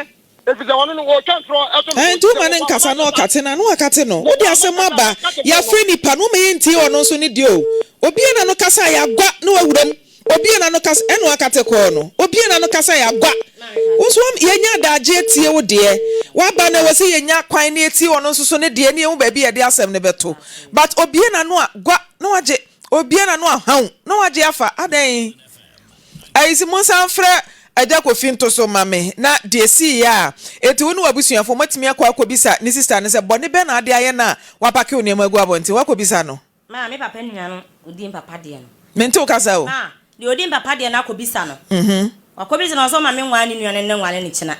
Speaker 3: efisɛ ɔno no ɔretwa ntorɔ ɛto me so.
Speaker 1: Nti woma no nkasa na ɔkate no a, na wakate no. Wode asɛm aba, yɛafrɛ nipa no, woma yɛntie ɔno nso ne deɛ o. Obie na no kasa a, yɛagua na wawura mu. Obie n'ano kasa ɛna wakate kɔɔ no obie n'ano kasa yagua wo nso yɛnya adagye atie wo deɛ waba no ɛwɔ sɛ yɛnya kwan na yɛtie ɔno nso so ne deɛ ne yɛhu baabi yɛde asɛm no bɛto but obie n'ano a gua na wagye obie n'ano a haw na wagye afa adɛn ayi si mo nsan frɛ agya kofi nto so ma me na deɛ sii yɛ a eti wo ne w'abusuafoɔ moatumi akɔ akɔbisa ne sista no sɛ bɔne bɛn na ade ayɛ no a wapake wo nneɛma agu abɔnten wakɔbisa no.
Speaker 2: Ma me papa nua no odi mpapa deɛ no.
Speaker 1: Mente wo kasa o.
Speaker 2: Ma deɛ odi mpapa deɛ no akɔbisa no. Wakɔbisa no ɔsɛ ɔma me nware ne nua no nnɛ nware no kyena.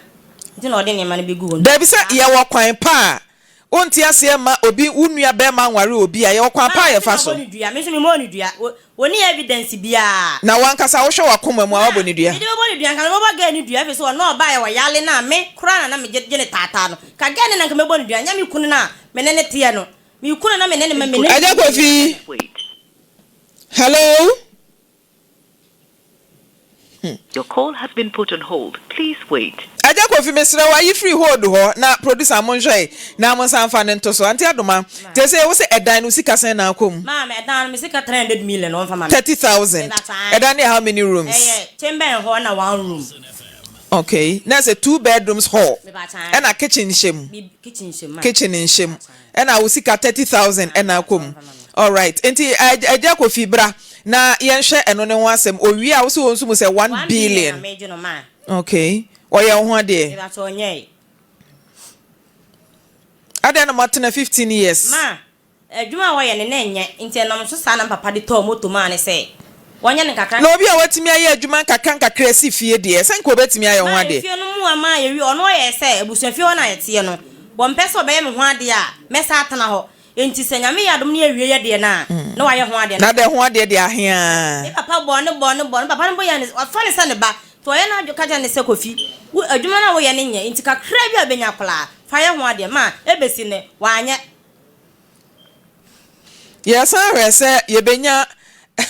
Speaker 2: Nti na ɔde nneɛma no bɛgu hɔ no.
Speaker 1: Dabi sɛ yɛwɔ kwan pa a wonte aseɛ mma obi wo nua bɛɛma nware obi a yɛwɔ kwan pa a yɛfa so.
Speaker 2: Ma me nso mabɔ no dua me nso memmɔɔ no dua wɔnni evidence biara.
Speaker 1: Na wankasa wohwɛ wakoma mu a wabɔ no dua.
Speaker 2: Mede bɛbɔ no dua nka mebɛbɔ girl no dua ɛfiri sɛ ɔno ɔbaeɛ ɔyale no a me koraa na na megye ne taataa no ka girl no na nka mɛbɔ no dua nyɛ me kunu no a me ne no teɛ no. Me kunu na me ne ne ma me ne.
Speaker 1: Agya Kofi, hello.
Speaker 4: Your call has been put on hold, please wait.
Speaker 1: Agya Kofi mesrɛ wo ayi firi hold hɔ na producer monhwɛ na monsan mfa no nto so. Auntie Adoma, te sɛ wo sɛ ɛdan no wo sika sɛn na akɔ mu?
Speaker 2: Maame, ɛdan no me sika 300 million na wɔmfa ma me.
Speaker 1: 30,000. Ɛdan no yɛ how many rooms?
Speaker 2: Ɛyɛ chamber and hall na one room.
Speaker 1: Okay, na ɛsɛ two bedrooms hall ɛna kitchen hyɛ mu. Kitchen nhyɛ mu. Ɛna wo sika 30,000 ɛna akɔ mu. Alright, nti Agya Kofi bra. na yɛnhwɛ ɛno ne ho asɛm. Owie a, wo se wɔn nso mu sɛ 1
Speaker 2: 1 billion na
Speaker 1: billion.
Speaker 2: megye no ma.
Speaker 1: Okay. Ɔyɛ wo ho adeɛ?
Speaker 2: Mepakyɛ ɔnyɛe.
Speaker 1: Adɛn na moatena 15 years?
Speaker 2: Ma, adwuma a wɔyɛ no na ɛnyɛ, nti ɛnam so saa na me papa de tɔɔ moto maa no sɛ wɔnyɛ no nkakra.
Speaker 1: Na obi a watumi ayɛ adwuma nkakra nkakra asi fie deɛ, sɛ nka obetumi ayɛ ho
Speaker 2: Ma,
Speaker 1: adeɛ.
Speaker 2: efie no mu a maa yɛwie, ɔno ɔyɛɛ sɛ abusuafie hɔ na yɛteɛ no, wɔmpɛ sɛ ɔbɛyɛ me ho adeɛ a, mɛsan atena hɔ. Enti sɛ Nyame yɛ adom na yɛwie yɛ deɛ no a, na wayɛ ho adeɛ.
Speaker 1: Na dɛ ho adeɛ deɛ ahe aa.
Speaker 2: Me papa bɔɔ no bɔɔ no bɔɔ no, me papa no bo yɛɛ no, wafa no sɛ ne ba, nti ɔyɛ n'adwene ka kyerɛ no sɛ, Kofi, wo adwuma no a woyɛ no nyɛ, nti kakra bi a wobɛnya koraa, fa yɛ ho adeɛ. Ma ɛbɛsi nnɛ, wanyɛ.
Speaker 1: Yɛsan hwɛ sɛ yɛbɛnya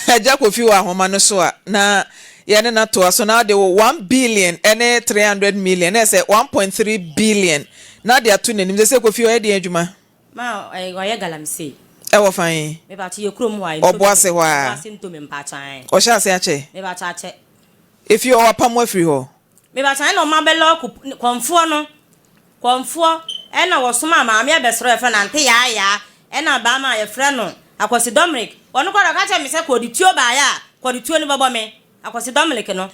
Speaker 1: Agya Kofi wɔ ahoma no so a, na yɛne no atoa so, na ɔde wo 1 billion ne 300 million, na ɛsɛ 1.3 billion, na ɔde ato n'anim. Sɛ sɛ Kofi ɔyɛ deɛn adwuma?
Speaker 2: Ma ɔyɛ galamsey.
Speaker 1: Ɛwɔ fan yi?
Speaker 2: Mepakyɛ yɛ kurom hɔ a.
Speaker 1: Ɔboase hɔ a?
Speaker 2: Ɔboase Ntomi mpakyɛ ae.
Speaker 1: Ɔhyɛ ase akyɛ?
Speaker 2: Mepakyɛ akyɛ.
Speaker 1: Efie hɔ wapam afiri hɔ?
Speaker 2: Mepakyɛ ɛna ɔma bɛlɔɔko kɔmfoɔ no kɔmfoɔ ɛna wɔsomaa maame abɛsrɛ yɛfrɛ no Ante Yaayaa ɛna baama a yɛfrɛ no Akwasi Dominic ɔno koraa deɛ ɔka kyerɛ me sɛ kɔde tuo baeɛ a kɔde tuo no bɛbɔ me Akwasi Dominic no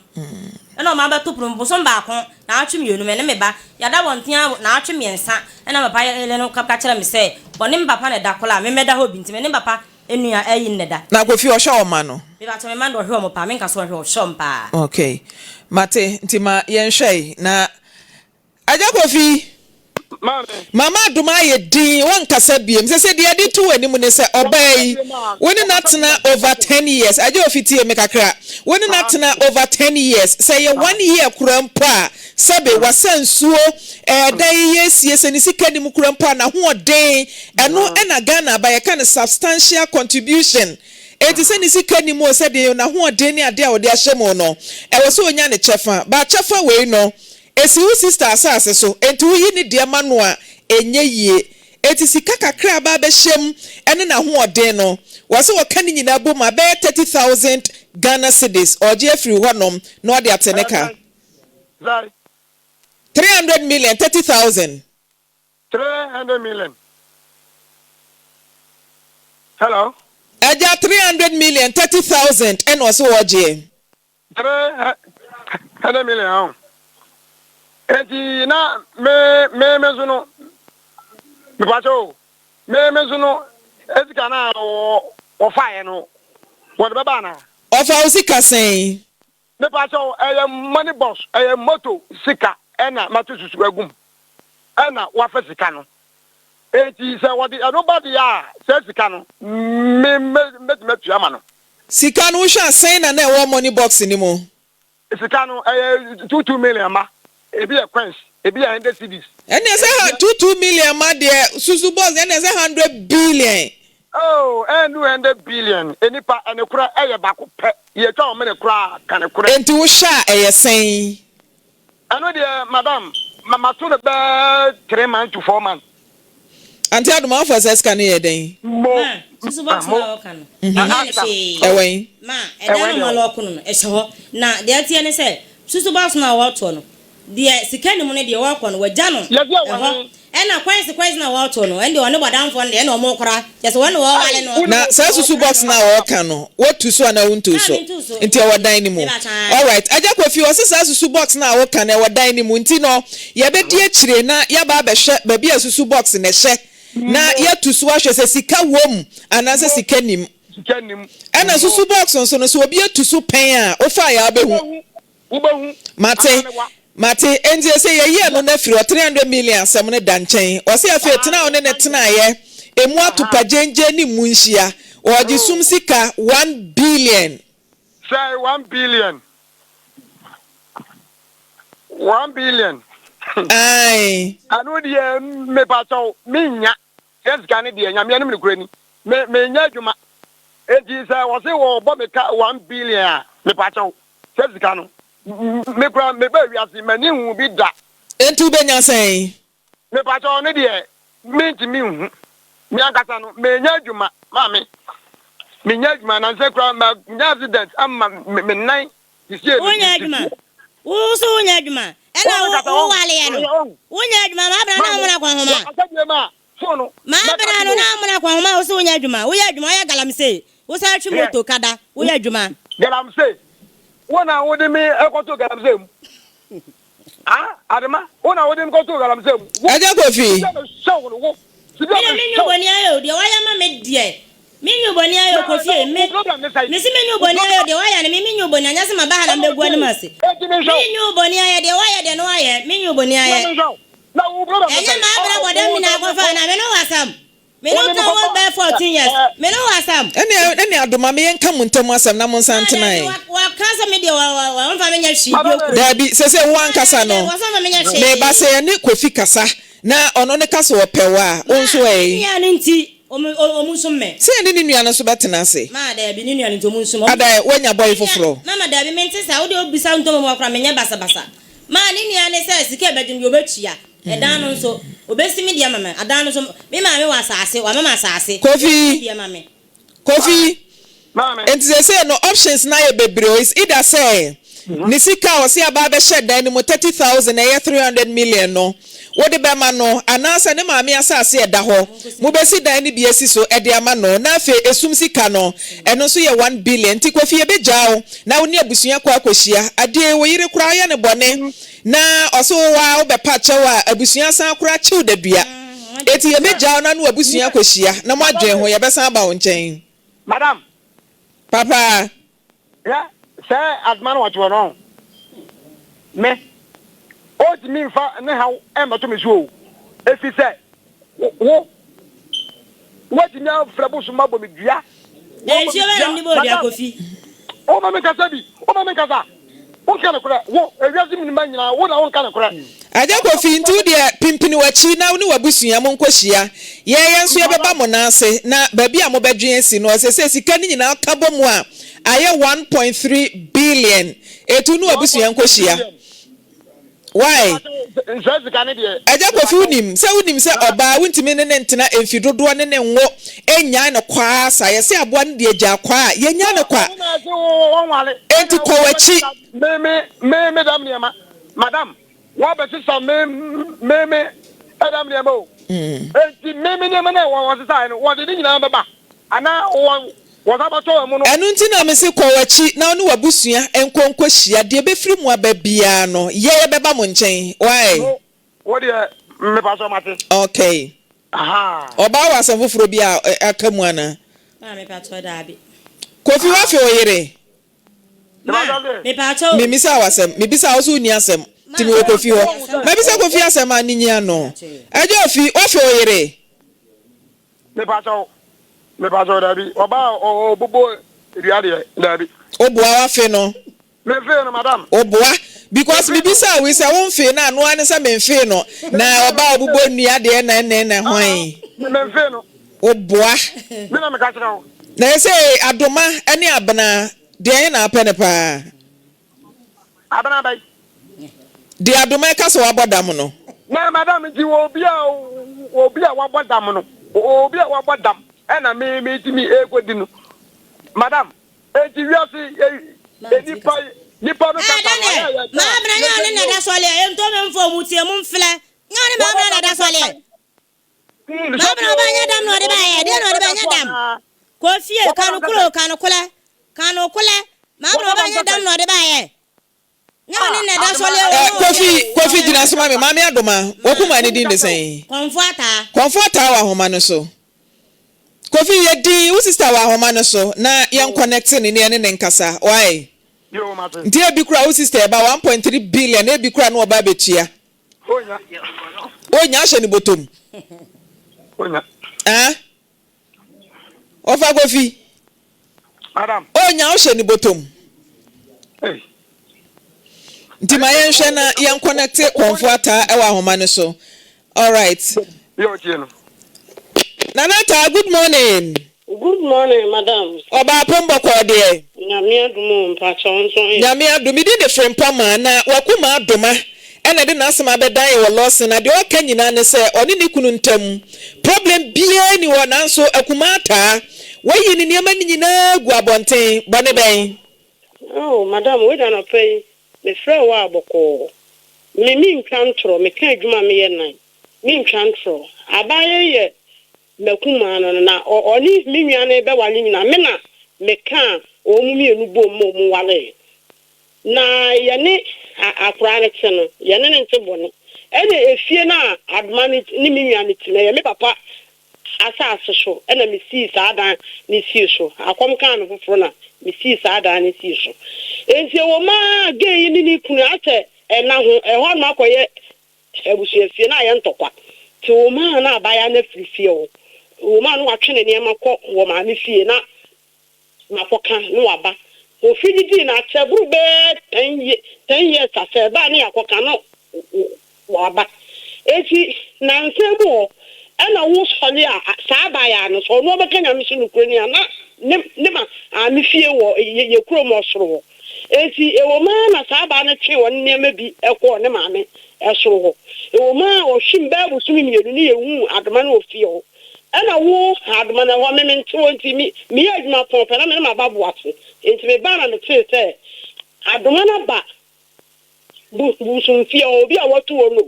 Speaker 2: ɛna ɔma bɛto pono mu bosom baako naawɔtwe mmienu me ne me ba yɛada abɔnten ara naawɔtwe mmiɛnsa ɛna papa yere no ka kyerɛ me sɛ ɔne me papa na ɛda koraa me mɛda hɔ bi nti me ne me papa nua ayi no na ɛda.
Speaker 1: Na Kofi ɔhwɛ wo mma no?
Speaker 2: Me pakyɛ me mma no deɛ ɔhwɛ wɔn paa menka sɛ ɔnhwɛ ɔhwɛ wɔn paa.
Speaker 1: Ok mate nti ma yɛnhwɛ yi na Agya Kofi,
Speaker 3: Maame.
Speaker 1: Mama Adom ayɛ din, wonkasa biom. Sese deɛ yɛde to w'anim ne sɛ ɔbaa yi, wo ne no atena over ten years. Agya Kofi tie me kakra. Wo ne no atena over ten years. Sɛ ɛyɛ one year koraa mpo a, sɛbe wasa nsuo, ɛɛ dan yi yɛresie, sɛ ne sika nni mu koraa mpo a, n'ahoɔden, ɛno na Ghana aba, yɛka no substantial contribution. Enti sɛ ne sika nni mu o, sɛ deɛ n'ahoɔden ne adeɛ a ɔde ahyɛ mu no, ɛwɔ sɛ ɔnya ne kyɛfa. But kyɛfa wei no, Esi wo sister asase so enti wo yi ne deɛ ma no a ɛnyɛ yie. Enti sika kakra a aba abɛhyɛ mu ɛne n'ahoɔden no wɔse wɔka ne nyinaa bom a bɛyɛ 30,000 Ghana cedis ɔregye afiri hɔ nom na ɔde ate ne ka.
Speaker 3: Ɛyɛ sɛn?
Speaker 1: 300 million, 30,000.
Speaker 3: 300 million. Hello?
Speaker 1: Agya 300 million, 30,000 ɛna ɔse ɔregyeɛ.
Speaker 3: 300 million ɔn. Enti na me me me nso no mepakyɛ o me me nso no esika na wɔfaeɛ no wɔde bɛba anaa.
Speaker 1: Ɔfa wo sika sɛn?
Speaker 3: Mepakyɛ o ɛyɛ money box ɛyɛ moto sika ɛna mato susu agum ɛna wafa sika no enti sɛ wɔde ɛno ba deɛ a saa sika no me mɛtumi atua ama no.
Speaker 1: Sika no wohwɛ a sɛn na na ɛwɔ money box no mu?
Speaker 3: Sika no ɛyɛ 2 2 million ma ebi yɛ coins ebi yɛ 100 cedis.
Speaker 1: Ɛnna ɛsɛ ha 2 2 million ma deɛ susu box ɛnna ɛsɛ 100 billion.
Speaker 3: Oh, ɛnnu 100 billion enipa ɛne korɛ ɛyɛ baako pɛ yɛtwa wɔn mene koraa ka ne korɛ.
Speaker 1: Nti wohwɛ a ɛyɛ sɛn?
Speaker 3: Ɛno deɛ madam ma ma to no bɛɛ 3 months to 4 months.
Speaker 1: Ante Adom afa saa sika no yɛ dɛn?
Speaker 3: Mo
Speaker 2: Ma, susu box
Speaker 3: mo
Speaker 2: no a wɔka no, ɛnyɛ no hwee.
Speaker 1: Ɛwɔ yi?
Speaker 2: Ma, ɛdan no ma lɔɔko no no, ɛhyɛ hɔ. Na deɛ ɛteɛ ne sɛ, susu box no a wɔtoɔ no, deɛ sika nni mu no deɛ wɔrekɔ no, wɔagya no
Speaker 3: Yɛse ɛwɔ
Speaker 2: ɛhɔ.
Speaker 3: he?
Speaker 2: Ɛna kwansi kwansi no a wɔtoɔ no, ɛno deɛ ɔne bɔdamfoɔ no deɛ, ɛna wɔrekora. Kyerɛ sɛ wɔn na wɔrewale no.
Speaker 1: Na saa susu box no a wɔreka no, woatu so anaa wontuu
Speaker 2: Maa
Speaker 1: so?
Speaker 2: mentuu so.
Speaker 1: Nti ɛwɔ dan no mu.
Speaker 2: Mebatwa ae.
Speaker 1: Alright, Agya Kofi, ɔse saa susu box no a woka no, ɛwɔ dan no mu. Nti no, yɛbɛdi akyire na yɛaba abɛhwɛ baabi a susu box no hyɛ, na
Speaker 3: Mo
Speaker 1: yɛatu so ahwɛ sɛ sika wom anaasɛ
Speaker 3: mo
Speaker 1: sika nnim.
Speaker 3: sika nnim.
Speaker 1: Ɛna
Speaker 3: Mo
Speaker 1: susu box nso no, sɛ obi atu so pɛn a, wofaeɛ a wobɛhu.
Speaker 3: wobɛhu wobɛhu
Speaker 1: Mate,
Speaker 3: anaa ne wa.
Speaker 1: mate. Enti ese yɛyi ɛno no afiri hɔ, 300 million asɛm no da nkyɛn. Ɔse afei tena a wo ne no tenaeɛ, emu atopa gyengyen ne mmu nhyia. Ɔregye sum sika 1 billion.
Speaker 3: Sɛe 1 billion. 1 billion.
Speaker 1: Ae.
Speaker 3: Ɛno deɛ mepakyɛw mennya. Sɛ sika no deɛ Nyame anim nokorɛ ni me menyɛ adwuma enti sɛ wɔse wɔbɔ me ka 1 billion a mepakyɛw sɛ sika no me koraa mebaa wiase m'ani nhu bi da.
Speaker 1: Enti wobɛnya sɛn?
Speaker 3: Mepakyɛw ɔno deɛ mentumi nhu me ankasa no menyɛ adwuma maame menyɛ adwuma nansɛ koraa manya accident ama me nan sisie no
Speaker 2: Wonyɛ adwuma wo so wonyɛ adwuma ɛna wo wo waleɛ no wonyɛ adwuma maa bena na amona kɔnhoma
Speaker 3: wɔkasa bie ma phone no
Speaker 2: maa
Speaker 3: mɛka
Speaker 2: bena
Speaker 3: to
Speaker 2: no
Speaker 3: no
Speaker 2: na amona kɔnhoma wo so wonyɛ adwuma woyɛ adwuma woyɛ galamsey. Wo san twe moto kada, woyɛ adwuma.
Speaker 3: Galamsey, wo na wode me kɔtoo galamsey mu. Ah, Adema, wo na wode me kɔtoo galamsey mu. Wo,
Speaker 1: Agya Kofi.
Speaker 3: sibia me hyɛ wo no, wo, sibia
Speaker 2: Me deɛ
Speaker 3: me
Speaker 2: me
Speaker 3: hyɛ
Speaker 2: nwu
Speaker 3: wo.
Speaker 2: bɔne ayɛ o, deɛ wayɛ ama me deɛ, me nwu bɔne ayɛ o,
Speaker 3: Na,
Speaker 2: Kofi
Speaker 3: na
Speaker 2: e,
Speaker 3: wo
Speaker 2: me,
Speaker 3: problem ne sɛn?
Speaker 2: me se me nwu
Speaker 3: Wo
Speaker 2: bɔne ayɛ o,
Speaker 3: problem.
Speaker 2: deɛ wayɛ no, me me nwu bɔne, anyɛ sɛ maba ha na
Speaker 3: Ɛna
Speaker 2: mebɛgu
Speaker 3: ɔse,
Speaker 2: anim ase.
Speaker 3: enti
Speaker 2: Me
Speaker 3: menhwɛ wo.
Speaker 2: nwu bɔne ayɛ, deɛ wayɛ deɛ no wayɛ, me nwu bɔne
Speaker 3: Na
Speaker 2: ayɛ.
Speaker 3: menhwɛ wo. Na wo problem ne
Speaker 2: Ɛnyɛ
Speaker 3: sɛn?
Speaker 2: m'abrabɔ
Speaker 3: Ɔ,
Speaker 2: dɛm
Speaker 3: wo
Speaker 2: nyinaa
Speaker 3: sɛ
Speaker 2: kɔfa
Speaker 3: mekɔ.
Speaker 2: anaa, me ne wo asɛm. Me ne
Speaker 3: Wo
Speaker 2: wo
Speaker 3: ne me
Speaker 2: tena hɔ
Speaker 3: kɔfa.
Speaker 2: bɛyɛ 14 years,
Speaker 3: Ɛ,
Speaker 2: me ne wo asɛm.
Speaker 1: Ɛne ɛne Adoma me yɛnka mo ntam asɛm na monsan
Speaker 2: Maa
Speaker 1: ntena
Speaker 2: daabi,
Speaker 1: ɛ.
Speaker 2: wa, waka sɛ me deɛ wa, wa, wa, ɔmfa me nyɛ hwee bio
Speaker 3: Madam
Speaker 2: kuro.
Speaker 3: e.
Speaker 1: Daabi, sese wo
Speaker 2: Maa
Speaker 1: ankasa
Speaker 2: daabi, daabi,
Speaker 1: no,
Speaker 2: wɔsɛ ɔmfa me nyɛ
Speaker 1: meba sɛ
Speaker 2: hwee.
Speaker 1: yɛne Kofi kasa na ɔno ne ka sɛ ɔpɛ wo a, wo
Speaker 2: Maa,
Speaker 1: nso
Speaker 2: ne
Speaker 1: ɛ?
Speaker 2: nua no nti, ɔmo, ɔmo nsom me.
Speaker 1: Sɛ yɛne ne nua no nso bɛtena ase.
Speaker 2: Maa daabi, ne nua no nti ɔmo nsom me. Ɔmo,
Speaker 1: Ada ɛ, woanya bɔe
Speaker 2: ne nua,
Speaker 1: foforɔ?
Speaker 2: mama daabi, mente saa, wo deɛ wobisa wo ntɔmmɔ mu a koraa menyɛ basabasa. Maa ne nua ne sɛ sika a ɛbɛgye no deɛ ɔbɛtua. Ɛdan no nso, ɔbɛsi me deɛ ama me. Adan no nso, me maame wɔ asase, wama me asase. Ɔbɛsi
Speaker 1: Kofi,
Speaker 2: me deɛ ama me.
Speaker 1: Kofi,
Speaker 3: Maame.
Speaker 1: nti seesei no options no ayɛ bebree o, it's either sɛ ne sika a ɔse aba abɛhyɛ dan no mu 30,000 a ɛyɛ 300 million no wode bɛma no anaasɛ ne maame asase a ɛda hɔ mobɛsi dan no bi asi so de ama no na afei esum sika no ɛno nso yɛ 1 billion nti Kofi yɛbɛgyaa wo na wo ne abusua kɔ akɔhyia adeɛ yi wo yere koraa woyɛ no bɔne Na ɔse wo waa wo bɛpa kyɛw a abusua san koraa kyew dadua eti yɛbɛgyaa wo na ne wabusua akɔhyia na mo adwen ho yɛbɛsan aba wo nkyɛn.
Speaker 3: Madam.
Speaker 1: Papa.
Speaker 3: Hwɛ sɛ adoma no wɔte hɔ no ɔho me ɔntumi nfa ne haw mmɛto me so o efisɛ wo Woatumi afrɛ bosom abɔ me dua.
Speaker 2: Na nsuo bɛn na mede bɔ odua, Kofi?
Speaker 3: Woma me nkasa bi, woma me nkasa. Wonka nokorɛ, wo, ewiase mu nnipa nyinaa, wo na wonka nokorɛ.
Speaker 1: Agya Kofi, nti wo deɛ pimpini w'akyi na wo ne w'abusua monkɔhyia. Yɛn yɛn nso yɛbɛba mo nan ase na baabi a mobɛdwen asi no, ɛsɛ sɛ sika no nyinaa ka bɔ mu a, ayɛ 1.3 billion. Enti wo ne w'abusua nkɔhyia. Why? Agya Kofi wonim sɛ wonim sɛ ɔbaa wontumi ne no ntena mfi dodoɔ ne ne nwo nnyae no kwaa sa yɛse aboa no deɛ gyaa kwaa a yɛnnya no kwa enti kɔ wakyi.
Speaker 3: Me me me me dam nneɛma madam wɔabɛsesa me me me dam nneɛma o enti me me nneɛma no a wɔsesaeɛ no wɔde ne nyinaa bɛba anaa wɔ Wɔsan bɛtɔ wɔn mu no.
Speaker 1: Ɛno nti na mese kɔ w'akyi na wo ne w'abusua nkɔ nkɔhyia, deɛ ɛbɛfiri mu aba biara no, yɛ yɛbɛba mo nkyɛn, wai?
Speaker 3: Mo, wo deɛ, mepakyɛw mate.
Speaker 1: Okay.
Speaker 3: Ahaa.
Speaker 1: Ɔbaa wɔ asɛm foforɔ bi a aka mu anaa?
Speaker 2: Maa mepakyɛw daabi.
Speaker 1: Kofi woafe wo yere?
Speaker 2: Ma, mepakyɛw o.
Speaker 1: Memmisaa wo asɛm, mebisaa wo sɛ wonni asɛm, nti mewɔ Kofi hɔ. Mabisa Kofi asɛm a, ne nyia no. Agya Ofi, woafe wo yere?
Speaker 3: Mepakyɛw, mepakyɛw dabi, ɔbaa a ɔbobɔ dua deɛ, dabi.
Speaker 1: Woboa w'afe no.
Speaker 3: Me nfee no madam.
Speaker 1: Woboa because me bisaa wo yi sɛ wo nfee no a noa ne sɛ me nfee no na ɔbaa a ɔbobɔ nnua deɛ na ɛnɛ na hwan.
Speaker 3: Me nfee no.
Speaker 1: Woboa.
Speaker 3: Me na meka kyerɛ wo.
Speaker 1: Na ɛsɛ Adoma ne Abena deɛ he na apɛ no paa?
Speaker 3: Abena bɛn?
Speaker 1: Deɛ Adoma ɛka sɛ wabɔ dam no.
Speaker 3: Na madam nti obi a obi a wabɔ dam no obi a wabɔ dam ɛna me me tumi ekodi no madam eti wiase nipa nipa no
Speaker 2: kasa no ayɛ yɛ sɛ. Maa abena nyɛ ɔne na ɛda sɔleɛ ntɔ me mfo mu tie mu mflɛ nyɛ ɔne maa abena na ɛda sɔleɛ. Maabena ɔba nyɛ dam na ɔde baeɛ ɛdeɛ na ɔde baeɛ nyɛ dam kɔ fie ka nokorɛ o ka nokorɛ ka nokorɛ maabena ɔba nyɛ dam na ɔde baeɛ nyɛ ɔne na ɛda sɔle o
Speaker 1: Eh, Kofi, Kofi gyina so ma me. Maame Adoma, wakuma ne din de sɛn?
Speaker 2: Kɔmfo Ataa.
Speaker 1: Kɔmfo Ataa wɔ ahoma no so. Kofi, yɛ din, wo sister wɔ ahoma no so na yɛn connect ne ne yɛne ne nkasa. Why? Nti ebi kura wo sister ɛba 1.3 billion ebi kura no ɔba abetua.
Speaker 3: Onya.
Speaker 1: Onya ahyɛ ne bɔtɔ mu.
Speaker 3: Onya.
Speaker 1: Ah? Ɔfa Kofi.
Speaker 3: Madam.
Speaker 1: Onya ɔhyɛ ne bɔtɔ mu.
Speaker 3: Hey.
Speaker 1: Nti ma yɛnhwɛ na yɛn connect kɔnfo ataa ɛwɔ ahoma no so. All right.
Speaker 3: Yɛ ɔtie no.
Speaker 1: Nana Ataa, good morning.
Speaker 5: Good morning madam.
Speaker 1: Ɔbaapon bɔkɔɔ deɛ.
Speaker 5: Nyame adom o mpakyɛw nso ɛ.
Speaker 1: Nyame adom, me din de Frimpong Maa na Wakumaa Doma ɛna ɛde n'asɛm abɛdan yɛn wɔ Lawson na deɛ ɔka nyinaa ne sɛ ɔne ne kunu ntam problem biara nni hɔ nanso Akumaa Ataa wayi ne nneɛma no nyinaa agu abɔnten, bɔne bɛn?
Speaker 5: Oh madam wei de anɔpa yi me frɛ wo a bɔkɔɔ me me ntwa ntorɔ me ka adwuma a me yɛ nan me ntwa ntorɔ abaayewa yi yɛ M'akumaa no no, na ɔne me nua no rebɛware nyinaa, me na. Mekaa wɔn mmienu boom ma wɔwaree. Na yɛne akwadaa no te no, yɛne no nte bɔne. Ɛna efie no a Adoma no ne me nua no te no, ɛyɛ me papa asase so na mesii saa dan no sii so. Akɔm kaa me foforɔ na mesii saa dan no sii so. Enti ɛwɔ mu ara gay yi ne ne kunu asɛ ɛna ho, ɛhɔ nom akɔyɛ abusuafie na ayɛ ntɔkwa. Nti ɛwɔ mu ara na abaayewa no afiri fie hɔ. Ɛwɔ mu ara na watwe ne nneɛma kɔ wɔ maame fie na Makɔka na waba. Kofi didii no akyɛ boro bɛyɛ ten ye ten years a sɛ ɛbaa ne yɛakɔka na waba. Enti nansa mu hɔ ɛna wo sɔre a saa abaayaa no sɛ ɔno ɔbɛka Nyame so nokorɛ ni a na ne ne maame fie wɔ yɛ yɛ kurom ɔsoro hɔ. Enti ɛwɔ mu ara na saa abaa no twee ɔne nneɛma bi kɔɔ ne maame soro hɔ. Ɛwɔ mu ara ɔhwim bɛyɛ bosome mmienu ne yɛhuu Adoma no wɔ fie hɔ. Ɛna wo Adoma no ɛhɔ me mente hɔ nti me meyɛ adwuma pɔn pɛ na me ne maba boase nti me baa na me tee sɛ Adoma no aba bu bosomfie hɔ obi a watu hɔ no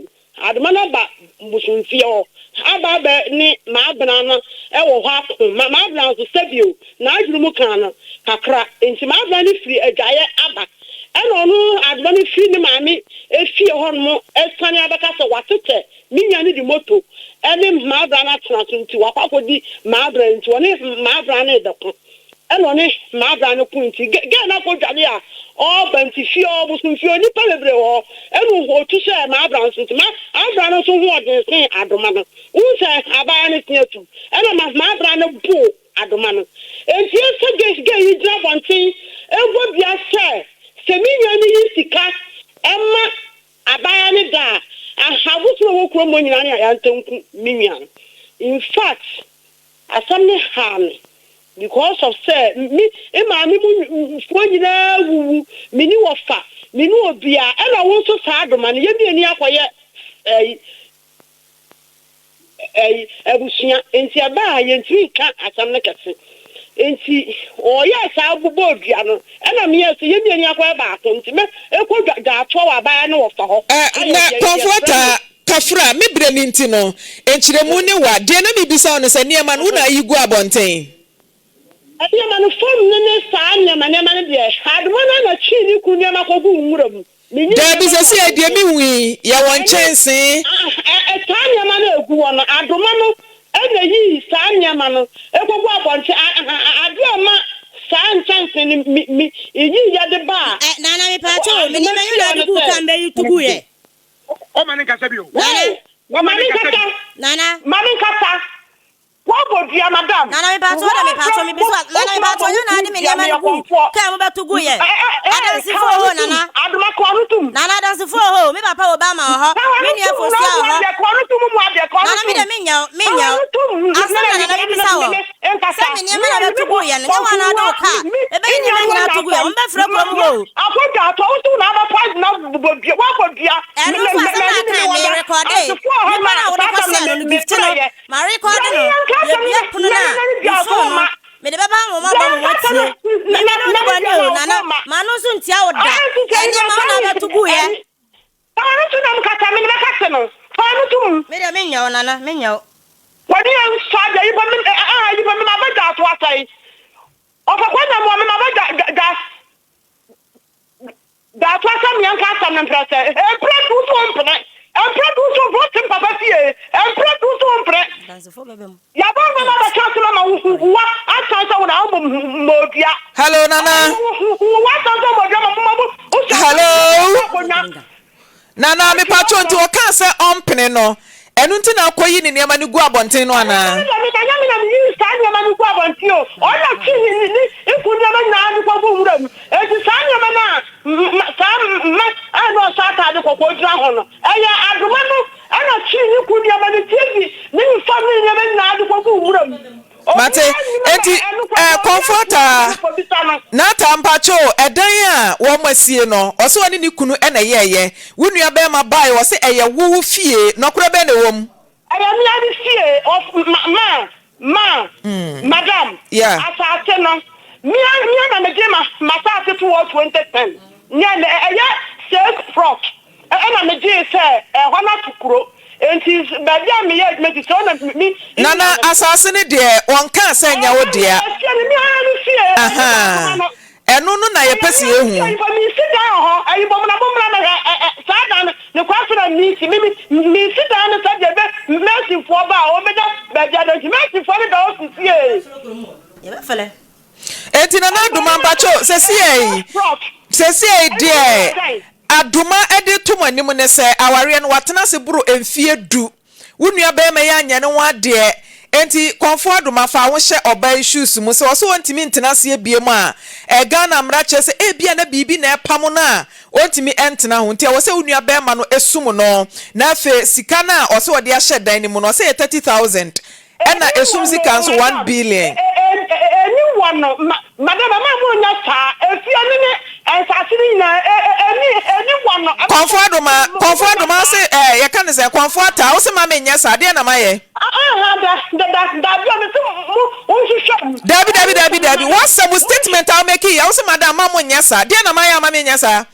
Speaker 5: Adoma no aba bosomfie hɔ aba abɛ ne m'abena no ɛwɔ hɔ ako ma m'abena nso sɛbio n'adwene mu kaa no kakra nti m'abena no firi adwaeɛ aba ɛna ɔno Adoma no firi ne maame efie hɔ nom ɛsane abɛka sɛ watetɛ Me nua no de moto ne m'abra no atena so nti wakɔ akɔdi m'abra nti ɔne m'abra no rebɛko ɛna ɔne m'abra no ko nti gɛɛ no akɔdwale a ɔreba nti fie hɔ bosomfie hɔ nnipa bebree wɔ hɔ ɛna ɔtu hyɛɛ m'abra no so nti m'abra no nso ho ɔden sen adoma no wohu sɛ abaayewa no se atu ɛna m'abra no boo adoma no nti ɛsɛ gɛɛ yi gyina abɔnten ɛbɔ dua sɛ sɛ me nua no yi sika ɛma Abaayewa no da a, aha abosom a ɛwɔ kurom hɔ nyinaa ne ayantanku me nua no. In fact, asɛm no haa me because of sɛ me me maame mu foɔ nyinaa awuwu, menni wɔfa, menni obiara, ɛna wo nso saa doma no, yɛn mmienu akɔyɛ ɛyi Ɛyi, abusua, enti ɛbaa a yɛntumi nka asɛm no kɛse. Enti ɔyɛɛ saa bobɔɔ dua no, ɛna meyɛɛ sɛ yɛn mmienu akɔyɛ baako, nti mɛ ɛkɔ dwa dwaatoa wɔ abaayewa no wɔfa hɔ
Speaker 1: Ɛ,
Speaker 5: ayɛ
Speaker 1: na
Speaker 5: yɛ
Speaker 1: Kɔmfoɔ
Speaker 5: yɛfrɛ no.
Speaker 1: Ataa, Kafra, me berɛ no nti no, nkyerɛmu ne wa. Deɛ na mebisa wo no sɛ, nneɛma no, wo na ayi gu abɔnten?
Speaker 5: Nneɛma no fam no ne saa nneɛma nneɛma no deɛ, Adoma no ara na twee ne kunu nneɛma kɔguu nwura mu. Menni
Speaker 1: Daabi,
Speaker 5: nneɛma wɔ
Speaker 1: seesei deɛ
Speaker 5: abɔnten.
Speaker 1: mehu yi, yɛwɔ
Speaker 5: Ɛne,
Speaker 1: nkyɛnsee.
Speaker 5: saa nneɛma no a ɛgu hɔ no, Adoma no na yii saa nneɛma no kɔguu abɔnten. Adeɛ a ɛma saa nkyɛnsee no me, me, yiiɛ de baa
Speaker 2: Ɛ, Nana, mepaakyɛw o, me
Speaker 5: Adoma
Speaker 2: nneɛma yi
Speaker 5: fie
Speaker 2: na
Speaker 5: hɔ
Speaker 2: ade
Speaker 5: ne
Speaker 2: guu
Speaker 5: sɛ,
Speaker 2: kaa mbɛyi to guiɛ.
Speaker 3: Ɔma ne nkasa bio.
Speaker 2: Nana.
Speaker 5: Woo! Ma ne nkasa.
Speaker 2: Nana.
Speaker 5: Ma ne nkasa. Woabɔ dua madam.
Speaker 2: Nana me paatwɔ da me paatwɔ me bisa nana me paatwɔ nyɛ na ade me nneɛma no gu kaa mu bɛto gu yɛ adansefo hɔ nana nana adansefo hɔ me papa Obama wɔ hɔ me nua Fosia wɔ hɔ nana me de me nyɛ me nyɛ asɛm na nana me bisa wɔ sɛ me nneɛma na bɛto gu yɛ no nyɛ wɔn na ade wo kaa ɛbɛyi nneɛma nyinaa to gu yɛ wɔn bɛfrɛ kurom hɔ o. Ɛno nso asɛm na aka me rekɔde nipa na wode kɔ sɛ no no gift no. Marekɔɔde no, yɛbue pono no a, me phone no, mede bɛba nwoma bɔ mo moatie. Me me ne wo ne bɔne o, Nana, m'ano nso ntia wo da. Ɛnneɛma wo na abɛto guiɛ. Me deɛ menyɛ wo, Nana, menyɛ wo.
Speaker 5: Daakye asɛm yɛnka asɛm no nkyerɛ sɛ mprɛ du so mpene mprɛ du so mpene wote papa fie mprɛ du so mpene yɛbɔ nnwom abɛka asɛm ama wo wa asan sɛ wo na wo mmɔdua
Speaker 1: Hello Nana.
Speaker 5: Wo asan sɛ mmɔdua ma mo mo
Speaker 1: Hello. Nana mepatwo nti ɔkaa sɛ ɔmpene no ɛno nti na akɔyi ne nneɛma no gu abɔnten no anaa?
Speaker 5: Ɛno deɛ meka nyɛ me na meyii saa nneɛma no gu abɔnten o, ɔno na ɔtwee ne ne ne mfu nneɛma nyinaa de kɔguu nwura mu. Enti saa nneɛma no a saa mma a na ɔhyɛ ataade kɔkɔɔ gyina ho no, ɛyɛ adoma no na ɔtwee ne ku nneɛma ne TV ne ne fam ne nneɛma nyinaa de kɔguu nwura mu.
Speaker 1: Mate. Enti eh, Comforter, Nata mpakyɛw, ɛdan a wɔn asie no, ɔse ɔne ne kunu na ɛyɛɛyɛ. Wo nua bɛɛma bae, ɔse ɛyɛ wo wo fie, nɔkorɛ bɛn na ɛwɔ mu?
Speaker 5: Ɛyɛ me ara me fie, ɔf, ma, ma, ma, madam,
Speaker 1: Yeah.
Speaker 5: asase no, me ara, me ara na megye ma, m'asase to hɔ 2010, nea ɛyɛ six plot. Ɛna megyee sɛ ɛhɔ no ato kuro, enti baabi a meyɛ adwuma nti sɛ na me.
Speaker 1: Nana, asase no deɛ wɔnkaa sɛ nyɛ wo dea.
Speaker 5: Ɛfie no, me ara me fie.
Speaker 1: Ahaa, ɛno no na yɛpɛ sɛ yɛhu.
Speaker 5: Mensi dan wɔ hɔ, ayi bɔ mo na mo mmra mɛhwɛ ɛ ɛ saa dan no, ne kwan so na mensi, me me mensi dan no sɛdeɛ ɛbɛ masonfoɔ ba a wɔbɛnya baabi ada nti, masonfoɔ no da hɔ sisie.
Speaker 2: Yɛbɛfɛlɛ.
Speaker 1: Enti Nana Adoma mpakyɛw sɛsiei sɛsiei deɛ Adoma de to mo anim ne sɛ awareɛ no watena ase boro mfie du Wo nua barima yi anyɛ ne ho adeɛ enti Kɔmfoɔ Adoma fa wo hyɛ ɔbaa yi shoes mu sɛ ɔse ɔntumi ntena aseɛ biom a ɛ Ghana mmara kyerɛ sɛ ebia na biribi na ɛpamo no a ɔntumi ntena ho nti ɛwɔ sɛ wo nua barima no sum no na afei sika no a ɔse ɔde ahyɛ dan no mu no ɔse ɛyɛ 30,000 Ɛna esum sika nso one billion.
Speaker 5: Ɛni wɔ no madam ɛma mo nya saa efie no ne nsaase no nyinaa ɛni ɛni wɔ no.
Speaker 1: Kɔnfo adoma kɔnfo adoma ɔse ɛɛ yɛka ne sɛn kɔnfo ataa wose ma me nyɛ saa deɛ na mayɛ.
Speaker 5: Aha da da da dabi a mese mo mo nhwehwɛ mu.
Speaker 1: Dabi dabi dabi dabi wasɛm wo statement a wo make yɛ wose madam ma mo nyɛ saa deɛ na mayɛ ama me nyɛ saa.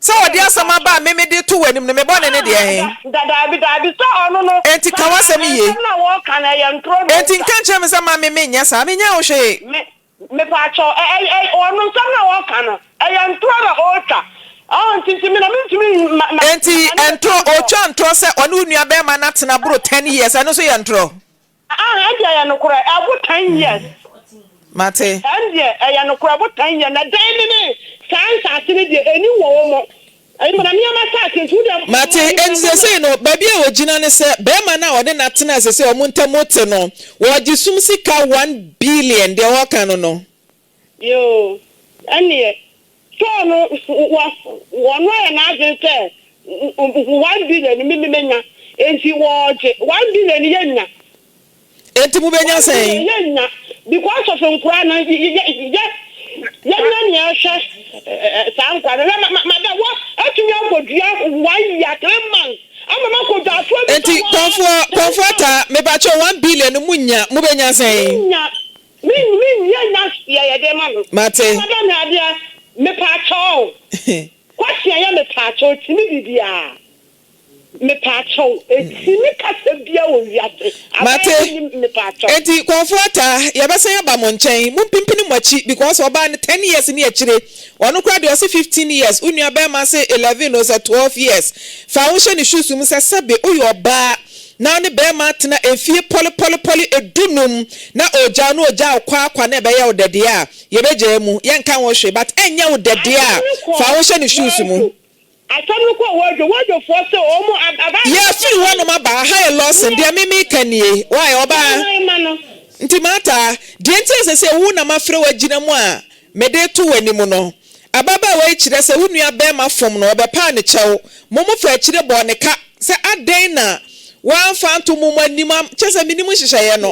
Speaker 1: Sɛ wɔde asɛm aba a me mede to w'anim no, me bɔne ne deɛ he?
Speaker 5: Daabi, daabi, sɛ ɔno no,
Speaker 1: Enti ka w'asɛm yie.
Speaker 5: nsɛm no a wɔka no, ɛyɛ ntorɔ na
Speaker 1: Enti
Speaker 5: ɔtwa.
Speaker 1: nka nkyerɛ me sɛ ma me menyɛ saa, menyɛɛ wo hwee.
Speaker 5: Me, mepaakyɛw, ɛ, ɛ, ɛ, ɔno nsɛm no a wɔka no, ɛyɛ ntorɔ na ɔretwa. Ɔho, nti, nti me na mentumi ma, ma,
Speaker 1: Enti
Speaker 5: ma ne
Speaker 1: ntorɔ,
Speaker 5: bɛka ntorɔ.
Speaker 1: ɔtwa ntorɔ sɛ ɔne wo nua bɛɛma no atena boro ten years, ɛno nso yɛ ntorɔ?
Speaker 5: Ah, ɛndeɛ ɛyɛ nokorɛ, ɛbo ten years.
Speaker 1: Mate.
Speaker 5: Ɛndeɛ ɛyɛ nokorɛ, ɛbo ten years, na dan no ne saa nsaase no deɛ, ɛni wɔ wɔn. Ɛyi na nneɛma saase nti wo deɛ.
Speaker 1: Mate, enti seesei no, baabi a wɔgyina ne sɛ, barima no a ɔne no atena a seesei wɔn ntam te no, wɔregye sum sika one billion, deɛ wɔreka no no.
Speaker 5: Yoo, ɛnneɛ, Saul no, wɔ, ɔno ayɛ n'adwene sɛ one billion no me menya, enti wɔregye, one billion no yɛnnya.
Speaker 1: Enti mobɛnya
Speaker 5: One
Speaker 1: sɛn?
Speaker 5: billion yɛnnya, because of nkoraa no, yɛ, yɛ, yɛ, yɛnyɛ nea ɛhwɛ saa nkoraa no. Hwɛ, ma, ma, madam, wɔ, atumi akɔdua one year, 3 months, ama makɔdwa asoa bi
Speaker 1: Enti,
Speaker 5: sɛ wɔn,
Speaker 1: Kɔmfoɔ, Kɔmfoɔ Ataa, mepakyɛw, 1 billion no monnya, mobɛnya sɛn?
Speaker 5: Mennya. Me me nyɛ nya yɛ yɛ de ma no.
Speaker 1: Mate.
Speaker 5: Ɔma me adeɛ mepaakyɛw question yɛ mepaakyɛw etimi biribiaa mepaakyɛw etimi kasa bia wɔ wiase
Speaker 1: Mate.
Speaker 5: aban bi nim mepaakyɛw.
Speaker 1: Enti Kɔmfo Ataa, yɛbɛsan aba mo nkyɛn. Mompimpini mo akyi because ɔbaa no ten years ne akyire. Ɔno koraa deɛ ɔse 15 years, wo nua bɛɛma se 11 o sɛ 12 years. Fa wo hyɛ ne shoes mu sɛ sɛbe woyɛ ɔbaa na wo ne bɛɛma atena mfie pɔlepɔlepɔle dunum na ɔgya wo na ɔgya wo kwaakwa na ɛbɛyɛ wo dɛ deɛ a, yɛbɛgyaa mu, yɛnka ho hwee but ɛnyɛ wo dɛ deɛ
Speaker 5: Asɛm
Speaker 1: a,
Speaker 5: no
Speaker 1: fa
Speaker 5: kɔɔ
Speaker 1: wo hyɛ ne shoes mu.
Speaker 5: Wadwo. Asɛm no kɔɔ Wadwo. Wadwofoɔ se wɔn ab aban no
Speaker 1: Yɛafiri hɔnom aba, aha yɛ Lawson, deɛ me meka nie, why, ɔbaa?
Speaker 5: Wɔn ma no.
Speaker 1: Nti Martha, deɛ nti a ɛsɛ sɛ wo na mafrɛ wo agyina mu a mede reto w'anim no, ababaawa yi kyerɛ sɛ wo nua barima fom no, ɔbɛpaa no kyɛw, mo mo fa akyire bɔɔ no ka sɛ adɛn na wamfa anto mo mo anim am, kyerɛ sɛ mennim nhyehyɛeɛ no.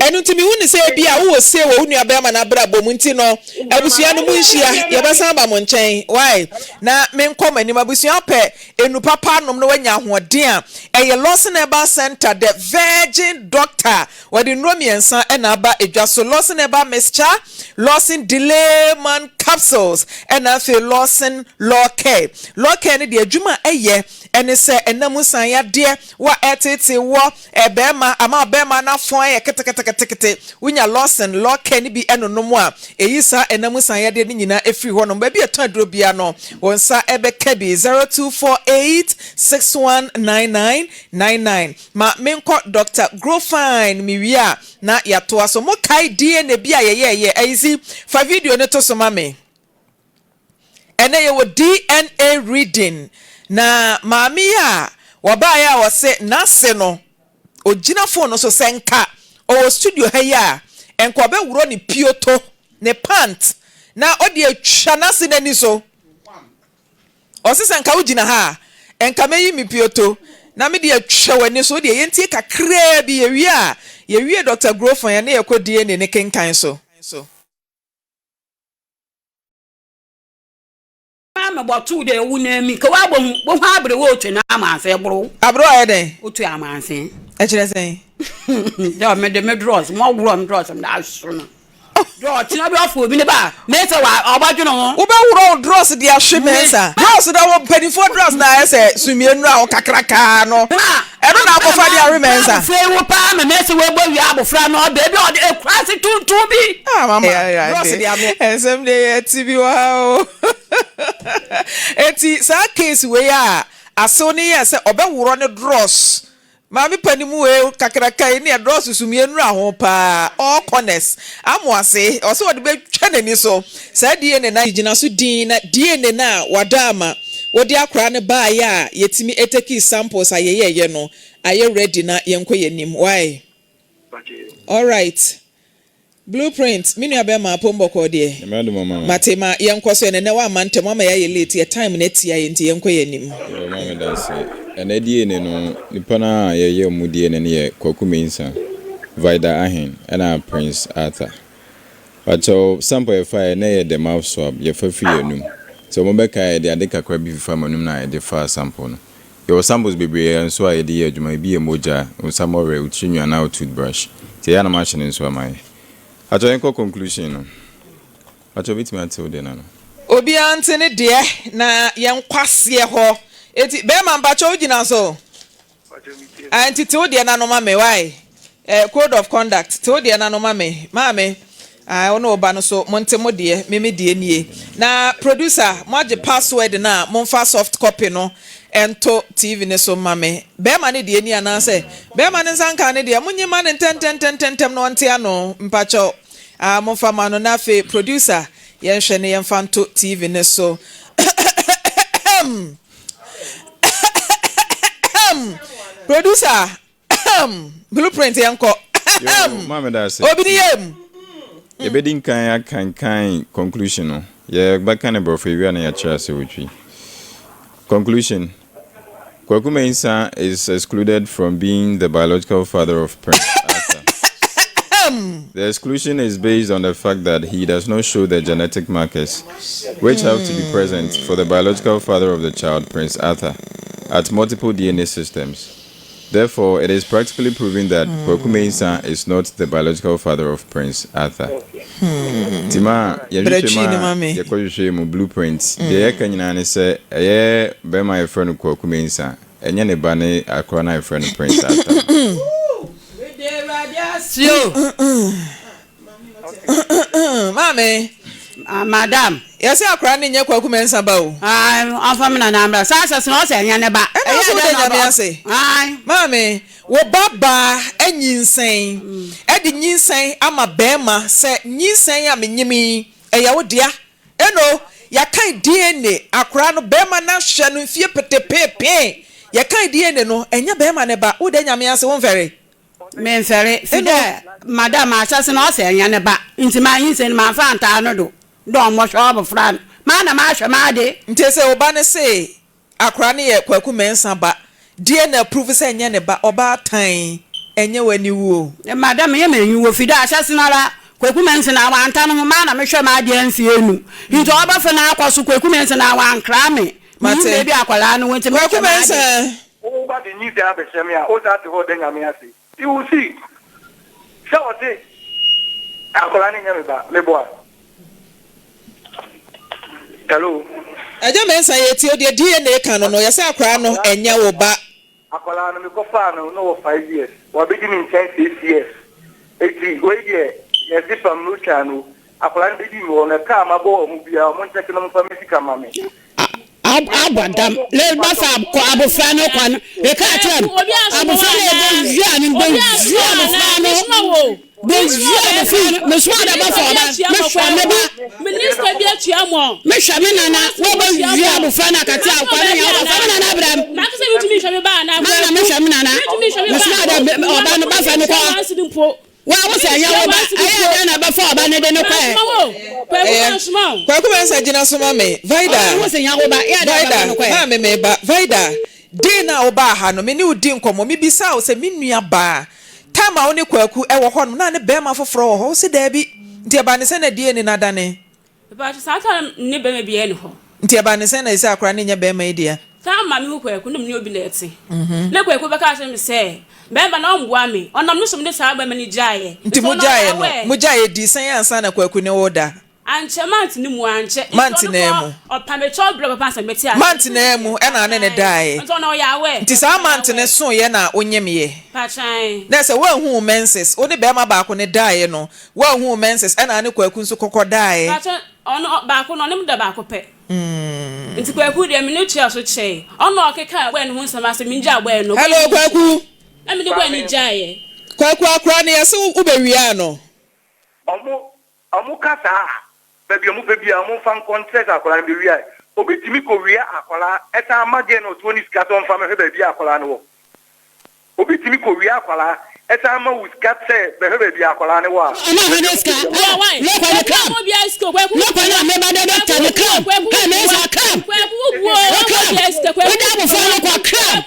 Speaker 1: Ɛno nti mehu no sɛ ebia wowɔ say wɔ wo nua barima no abrabɔ mu nti no, abusua no monhyia, yɛbɛsan aba mo nkyɛn, why? Na menkɔ mo anim, abusua pɛ enu papa anom na wanya ahoɔden a, ɛyɛ Lawson Herbal Centre, the Virgin Doctor. Wɔde nnuro mmiɛnsa na aba dwa so, Lawson Herbal Mixture, Lawson Delay Man Capsules, ɛna afei Lawson Law Care. Law Care no deɛ adwuma a ɛyɛ ne sɛ ɛna mu nsan yadeɛ, wo a ɛreteetee woɔ, barima, ama ɔbarima no afɔn ayɛ keteketekete, wonya Lawson Law Care no bi nonom a, ɛyi saa ɛna mu nsan yadeɛ no nyinaa firi hɔnom. Baabi a ɛtɔn aduro biara no, wo nsa bɛka bi. 0248 6199 99. Ma menkɔ Doctor Grofine mewie a na yɛatoa so. Mokae DNA bi a yɛyɛeɛ? Ayisi, fa video no to so ma me. Ɛnnɛ yɛwɔ DNA reading. Na maame yi a wɔbaeɛ a ɔse n'ase no, ɔgyina phone no so sɛ nka ɔwɔ studio ha yi a, nka ɔbɛworɔ ne pioto, ne pant, na ɔde atwa n'ase no ani so. Ɔse sɛ nka wogyina ha a, nka mɛyi me pioto na mede atwa w'ani so. Wodeɛ yɛntie kakraa bi, yɛwie a, yɛwie Doctor Grofan yɛne yɛkɔ DNA ne kenkan so.
Speaker 6: Maa mebɔtoo dɛ wo nan mi, ka w'abohu, bohu aberewa a otwa n'amanse borow.
Speaker 1: Aberewa ayɛ dɛn?
Speaker 6: Otua amanse.
Speaker 1: Ɛkyerɛ sɛn?
Speaker 6: Dɛ mede me drɔs, mɔworɔ me drɔs mede aso no. Dɛ ɔkyena bi ɔfa obi ne ba a, Mensah wa ɔbɔdwen ho.
Speaker 1: Wobɛworɔ wo drɔs de ahwe Mensah. Drɔs na wɔ mpanimfoɔ drɔs na ayɛ sɛ sumie nnura ho kakrakaa no. Ɛno na akɔfa de awe Mensah.
Speaker 6: Abofra yi wo paa ma Mensah wabɔ wia abofra no ɔbaa bi a ɔde akuraase tuntum bi.
Speaker 1: Ah mama drɔs de ano. Nsɛm deɛ yɛte bi wɔ ha o. Enti saa case wei a asew no yɛɛ sɛ ɔbɛworɔ ne drɔs Maame panin mu wei kakraka yi ne ɛdɔɔso sumie nnura ho paa all corners amoase ɔsɛ ɔde bɛtwa n'ani so saa DNA no gyina so din na DNA no a wada ama wode akwadaa no baeɛ a yɛtumi tekii samples a yɛyɛɛyɛ no ayɛ ready na yɛnkɔ yɛn anim wai alright. Blue print, me nua bɛɛma apom bɔkɔɔ deɛ.
Speaker 7: Nyame adom ɔma me.
Speaker 1: Mate ma yɛnkɔ so ɛnɛ nɛ woamma ntɛm woama yɛayɛ late yɛ time no atia yɛn nti yɛnkɔ yɛn anim.
Speaker 7: Yoo ma me dase. Ɛnɛ DNA no nipa no a yɛyɛ ɔmo DNA no yɛ Kwaku Mensah, Vida Ahen ɛna Prince Arthur. Pakyɛw sample a yɛfaeɛ na ɛyɛ the mouth swab yɛfa firi yɛn anum. Sɛ ɔmo bɛkae a yɛde ade kakra bi fifa mo anum na yɛde faa sample no. Yɛwɔ samples bebree nso a yɛde yɛ adwuma, ebi yɛ mogya, wo nsa mmɔwerɛ, wo tirinwi anaa wo toothbrush. Nti ɛyɛ a na mahyɛ no nso ama yɛ. Pakyɛw yɛnkɔ conclusion no. Pakyɛw wobɛtumi ate wo deɛ no ano?
Speaker 1: Obiara nte ne deɛ na yɛnkɔ aseɛ hɔ. Enti bɛɛma mpakyɛw wo gyina so? Ah nti te wo deɛ no ano ma me wai eh, code of conduct te wo deɛ no ano ma me maame ah wo ne wo ba no so monte mo deɛ me me deɛ nie na producer moagye password no a momfa soft copy no nto TV no so ma me bɛɛma no deɛ ni anaasɛ bɛɛma no nsa nkaa ne deɛ monye ma no ntɛntɛntɛntɛm na ɔnte ano mpakyɛw ah momfa ma no na afei producer yɛnhwɛ no yɛmfa nto TV no so. Producer, blueprint yɛn kɔ.
Speaker 7: Yo, maame da ase.
Speaker 1: Obi ni yam.
Speaker 7: Yɛbɛdi nkan akankan conclusion no. Yɛbɛka ne borɔfo ewia na yɛakyerɛ ase wɔ Twi. Conclusion Kwaku Mensah is excluded from being the biological father of Prince Arthur. The exclusion is based on the fact that he does not show the genetic markers, which have to be present for the biological father of the child, Prince Arthur, at multiple DNA systems. Therefore, it is practically proven that Kwaku Mensah is not the biological father of Prince Arthur. Tima, yɛhwehwɛ mu a yɛkɔhwehwɛ mu blueprint. Deɛ yɛka nyinaa ne sɛ ɛyɛ bɛrima a yɛfrɛ no Kwaku Mensah, ɛnyɛ ne ba ne akora no a yɛfrɛ no Prince Arthur.
Speaker 1: Maame.
Speaker 6: Madam.
Speaker 1: Yɛsɛ akora no nyɛ Kwaku Mensah ba o.
Speaker 6: Ɔmfa me nana mmra. Saa asase no ɔsɛ ɛnyɛ ne ba.
Speaker 1: Ɛna ɔsɛ wode Nyame ase. Maame, wo ba baa anyinsɛn ɛde nyinsɛn ama bɛɛma sɛ nyinsɛn a menyim yi ɛyɛ wo dea. Eno, yɛakan DNA akora no bɛɛma no ahwɛ no mfie petepeepee. Yɛkan DNA no ɛnyɛ bɛɛma no ba. Woda Nyame ase womfɛre?
Speaker 6: Memmfɛre, fi dɛ madam ahyɛse no ɔse nnyɛ ne ba ntsi mannyinsɛn no mammfa anntaa no do dɛ ɔmbɔhwɛ abofra no, mara na mahwɛ m'ade.
Speaker 1: Nti sɛ wo ba no se akora no yɛ Kwaku Mensah ba deɛ na prove sɛ ɛnyɛ ne ba, ɔbaatan ɛnyɛ w'aniwuo.
Speaker 6: Madam nnyɛ m'enyiwuo, fi dɛ ahyɛse no ara Kwaku Mensah na ɔannta no ho, mara na mehwɛ m'ade mfe enu ntsi ɔbɛfa no akɔ so, Kwaku Mensah na ɔannkra me, minnyim
Speaker 1: Mate.
Speaker 6: beebi a akwadaa no wɔ ntsi
Speaker 1: Kwaku
Speaker 6: mehwɛ m'ade.
Speaker 1: Mensah.
Speaker 3: Wo ba de nyinsɛn abɛhyɛ me a, wo san te hɔ da Nyame ase. You will see sɛ ɔse akwadaa no nyɛ me ba, meboa. Hello.
Speaker 1: Agya Mensah yɛtie wo, deɛ DNA ka no no yɛsɛ akwadaa no ɛnyɛ wo ba.
Speaker 3: Akwadaa no mekɔ faa no na ɔwɔ 5 years, wabɛdi me nkyɛn 6 years, eti wei deɛ yɛse pam no twa no, akwadaa no bɛdi me hɔ no ɛka a mabɔ wɔ ho biara ɔmo nkyɛke na ɔmo mfa me sika ma me.
Speaker 6: Abɔ dam na bafa kɔ abofra no kɔ no eka kyerɛ no abofra no ebe wia no bɛ wia abofra no bɛ wia abofra no mesoma dɛ bafa ɔba mehwɛ me ba mehwɛ me nana wɔbɛ wia abofra no akate akwa no yɛ ɔba fa me nana brɛ m mana mehwɛ me nana mesoma dɛ ɔba no bafa no kɔ Wa wo sɛ ɛnyɛ wo ba, ɛyɛɛ dɛn na ɛbɛfa ɔba no de no kɔɛ?
Speaker 1: Ɛyɛ. Kwaku Mensah gyina so ma me. Vida.
Speaker 6: Ɔno wo sɛ ɛnyɛ wo ba, ɛyɛɛ dɛn na ɛbɛfa no kɔɛ?
Speaker 1: Vida, maame meba. Vida, day no a wobaa ha no, me ne wo dii nkɔmmɔ. Mebisaa wo sɛ, me nua baa, time a wo ne Kwaku wɔ hɔ no, na ne barima foforɔ wɔ hɔ? Wo se daabi. Nti ɛbaa ne sɛn na DNA no adane?
Speaker 8: Mepakyɛ saa time no ne bɛma biara ni hɔ.
Speaker 1: Nti ɛbaa ne sɛn na ɛsɛ akora no nyɛ bɛrima yi dea?
Speaker 6: Saa ma me hu Kwaku na me ne obi na ɛte. Na Kwaku bɛka akyerɛ me sɛ bɛrima no ɔmboa me. Ɔnam ne so mede saa bɛrima no gyaeɛ.
Speaker 1: Nti mo gyaeɛ no, mo gyaeɛ dii sɛn ansa na Kwaku ne wo da?
Speaker 6: Ankyɛ mante ne mu ankyɛ.
Speaker 1: Mante naa mu.
Speaker 6: Ɔpa me kyɛw berɛ papa ansa mɛte aseɛ.
Speaker 1: Mante naa mu ɛna ane ne daeɛ.
Speaker 6: Nti ɔno ɔyɛ aware.
Speaker 1: Nti saa mante no soeɛ na wonyemyɛ.
Speaker 6: Pakyan.
Speaker 1: Na sɛ woanhu wo menses, wo ne bɛrima baako no daeɛ no, woanhu wo menses ɛna ane Kwaku nso kɔkɔ daeɛ.
Speaker 6: Pakyan, ɔno baako no ɔne me da baako pɛ. Nti Kwaku deɛ me ne tua so kyɛe. Ɔno na ɔkekaa bɔɛ no ho nsɛm ase mengyaa bɔɛ no.
Speaker 1: Hello Kwaku.
Speaker 6: Na mede bɔɛ no gyaeɛ.
Speaker 1: Kwaku akora no yɛse wo bɛwiaa no.
Speaker 8: Ɔmo ɔmo ka saa a, baabi a ɔmo pɛ biara ɔmo nfa nkɔ nkyerɛ sɛ akwadaa no bɛwiaɛ. Obi tumi kɔ wia akwadaa ɛsan ma girl no a ɔte hɔ no sika sɛ ɔnfa mɛhwɛ baabi a akwadaa no wɔ. Obi tumi kɔ wia akwadaa ɛsan ma wo sika sɛ bɛhwɛ baabi a akwadaa no wɔ a,
Speaker 6: Ɔma hɔn
Speaker 8: baabi a
Speaker 6: sika.
Speaker 8: ɔmo pɛ biara.
Speaker 6: Ɛ,
Speaker 9: Lokwa ne kam. Lokwa na meba dɛ dɔkta ne kam. Ɛ, Mensa kam. O kam. Wode abofra no kɔ kam.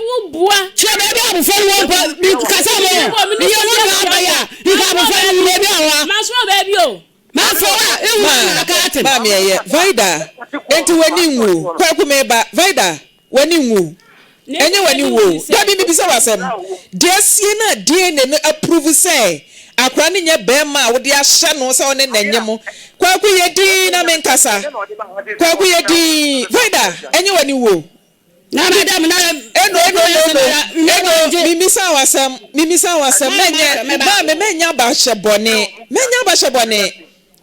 Speaker 9: Kyerɛ baabi a abofra no wɔ mpo. Bi kasa mo. Meyɛ wo nua abɛyɛ a, nka abofra no wu baabi a ɔwɔ. Mafrɛ wo a, ehu
Speaker 1: Ma,
Speaker 9: na aka atem.
Speaker 1: maame ɛyɛ. Vida, enti w'ani nwu? Kwaku meba. Vida, w'ani nwu? Ɛnyɛ w'ani nwu o. Dabi, mebisa wo asɛm. Deɛ asie no a DNA no approve sɛ akwadaa no nyɛ barima a wode ahyɛ no sɛ wo ne no nyem. Kwaku yɛ dinn na menkasa. Kwaku yɛ dinn. Vida, ɛnyɛ w'ani nwu o.
Speaker 9: Na madam na
Speaker 1: Eno eno eno eno eno mimisa wo asɛm mimisa wo asɛm mɛnyɛ maame mɛnyɛ abahyɛ bɔne mɛnyɛ abahyɛ bɔne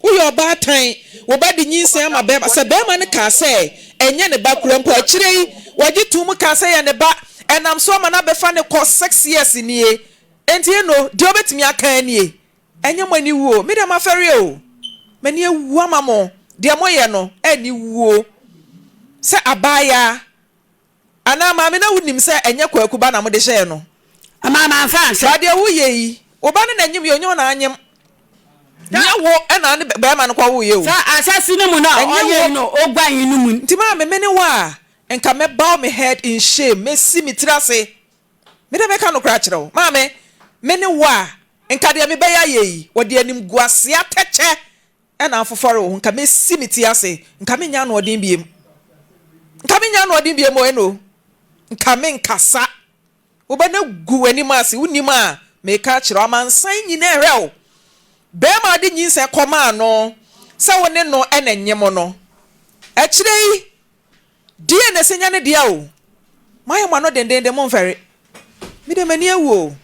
Speaker 1: woyɛ ɔbaatan wo ba de nyinsɛn ama bɛrima sɛ bɛrima no kaa sɛ ɛnyɛ ne ba kura mpo akyire yi wɔgye tom kaa sɛ yɛ ne ba ɛnam so ama no abɛfa ne kɔ six years nie enti eno deɛ wobɛtumi aka nie Ɛnyɛ mo aniwuo, me deɛ mafɛreɛ o, m'ani awu ama mo, deɛ moyɛ no aniwuo. Sɛ abaayaa anaa maame na wonim sɛ ɛnyɛ Kwaku ba na mode hyɛɛ no.
Speaker 9: Ama mamfa anhyɛ.
Speaker 1: Ba deɛ woyɛ yi, wo ba no na anyem yɛ, ɔnyɛ wo na anyem. Nyɛ wo na ne barima no kɔwoeɛ o.
Speaker 9: Sɛ ahyɛse no mu no a
Speaker 1: Ɛnyɛ
Speaker 9: ɔyɛe
Speaker 1: wo.
Speaker 9: no, oguan no mu.
Speaker 1: Nti maame, me ne wo a, nka mɛ bow me head in shame, mɛsi me tiri ase. Me deɛ mɛka nokorɛ akyerɛ wo, maame, me ne wo a, Nka deɛ mebɛyɛ ayɛ yi, wɔde animguaseɛ atɛkyɛ na afofɔre wo ho, nka mɛsi me ti ase, nka mennya anoɔden biom, nka mennya anoɔden biom o, eno, nka menkasa, wobɛ no agu w'anim ase, wonim a, meka akyerɛ wo, amansan nyinaa rehwɛ wo, barima a wode nyinsɛn kɔmaa no sɛ wo ne no na ɛnyem no, akyire yi, Deɛ na ɛsɛ nya ne dea o. Moayɛ mo ano dendenden momfɛre. Me deɛ m'ani awu o.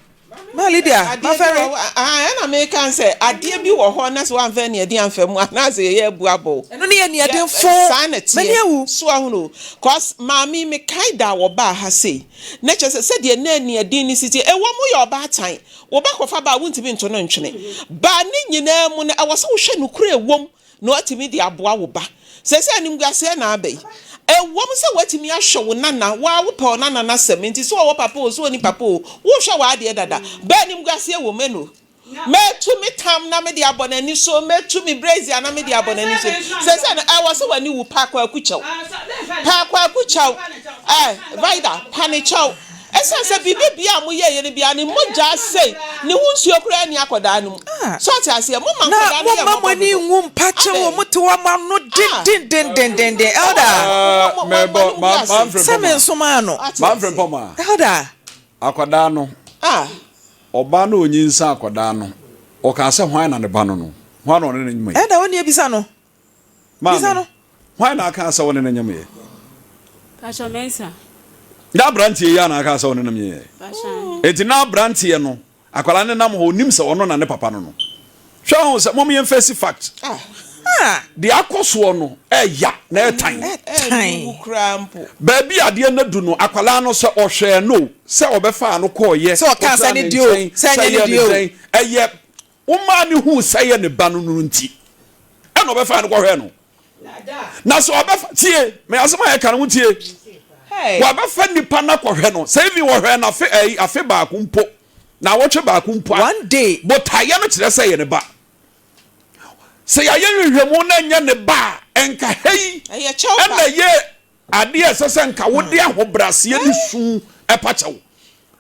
Speaker 1: Maa Lydia, mafɛre.
Speaker 10: Ɛna meka sɛ adeɛ bi wɔ hɔ na sɛ woamfa aniɛden amfa mu anaasɛ yɛyɛ abu abɔ wo.
Speaker 1: Ɛno ne aniɛden fo.
Speaker 10: Saa na ɛteɛ.
Speaker 1: M'ani awu.
Speaker 10: So ahunu o. Cause maame yi mekae da a wɔbaa ha sei na kyerɛ sɛ sɛdeɛ na aniɛden no si teɛ. Ɛwom woyɛ ɔbaatan, wo ba kɔfa ba a wontumi nto no ntwene. But ne nyinaa mu no ɛwɔ sɛ wohwɛ nokorɛ a ɛwom na woatumi de aboa wo ba. Seesei animguaseɛ na aba yi. Ɛwom sɛ woatumi ahwɛ wo nana, wo ara wopɛ wo nana no asɛm nti, sɛ ɔwɔ papa oo, sɛ ɔnni papa oo, wohwɛ w'adeɛ dada. But animguaseɛ wom, ɛno. Mɛtu me tam na mede abɔ n'ani so, mɛtu me brazier na mede abɔ n'ani so. Seesei no, ɛwɔ sɛ w'ani wu, pa Kwaku kyɛw. Pa Kwaku kyɛw. Eh, Vida, pa ne kyɛw. Esiane sɛ biribi biara a moyɛeɛ no biara ne mogya sei, ne ho nsuo koraa nni akwadaa no mu. So ɔte aseɛ? Momma
Speaker 1: Na
Speaker 10: nkwadaa no yɛ
Speaker 1: momma mo
Speaker 10: mmɔbɔ
Speaker 1: ani
Speaker 10: dodo.
Speaker 1: nwu mpa kyɛw
Speaker 10: Adɛn?
Speaker 1: o, mote hɔ mo ano
Speaker 10: Ah!
Speaker 1: dendendendenden. Elder,
Speaker 10: Mo, mo, mo,
Speaker 11: Mɛbɔ,
Speaker 10: mo anim gu
Speaker 11: ma,
Speaker 10: ase.
Speaker 11: Manfred
Speaker 1: sɛ
Speaker 11: Pɔmaa.
Speaker 1: mensomaa no.
Speaker 10: Ate
Speaker 11: Manfred
Speaker 10: aseɛ?
Speaker 11: Pɔmaa.
Speaker 1: Elder.
Speaker 11: Akwadaa no,
Speaker 10: Ah!
Speaker 11: ɔbaa no a ɔnyinsɛn akwadaa no, ɔkaa sɛ hwan na ne ba no no? Hwan na ɔne no nyem yi?
Speaker 1: Elder, wo nea bisa no. Bisa
Speaker 11: Maame,
Speaker 1: no.
Speaker 11: hwan na akaa sɛ wo ne no nyem yɛ?
Speaker 6: Pastor Mensah.
Speaker 11: Na aberanteɛ yi a na akaa sɛ wo ne no nyem yɛ.
Speaker 6: Pastor.
Speaker 11: Enti na aberanteɛ no, akwadaa no nam hɔ, onim sɛ ɔno na ne papa no no. Hwɛ ho sɛ, mom yɛn face fact.
Speaker 1: Ah.
Speaker 11: Deɛ akɔ soɔ no, ɛya na ɛtan.
Speaker 10: Ɛtan. koraa mpo.
Speaker 11: Baabi a adeɛ no adu no, akwadaa no sɛ ɔhwɛɛ no o, sɛ ɔbɛfaa no kɔɔyɛ,
Speaker 1: Sɛ ɔkaa sɛ
Speaker 11: ɔtraa
Speaker 1: ne
Speaker 11: ne
Speaker 1: deɛ o,
Speaker 11: nkyɛn,
Speaker 1: sɛ
Speaker 11: sɛ
Speaker 1: ɛnyɛ ne
Speaker 11: ɛyɛɛ ne
Speaker 1: deɛ o.
Speaker 11: dɛn, ɛyɛ Womaa no huu sɛ ɛyɛ ne ba no no nti, ɛna ɔbɛfaa no kɔhwɛɛ no. Na sɛ ɔbɛfa, tie, me asɛm a yɛka no ho tie. Wabɛfa nipa no akɔhwɛ no, sɛ even wɔhwɛ no afe, ɛyi, afe baako mpo, na awɔtwe baako mpo a,
Speaker 1: One day.
Speaker 11: botaeɛ no kyerɛ sɛ ɛyɛ ne ba. Sɛ yɛayɛ nhwehwɛmu na ɛnyɛ ne ba a, ɛnka ha yi
Speaker 10: Ɛyɛ kyɛw ba.
Speaker 11: ɛna ɛyɛ Adeɛ a ɛsɛ sɛ nka wode ahobrɛaseɛ ne su pa kyɛ wo.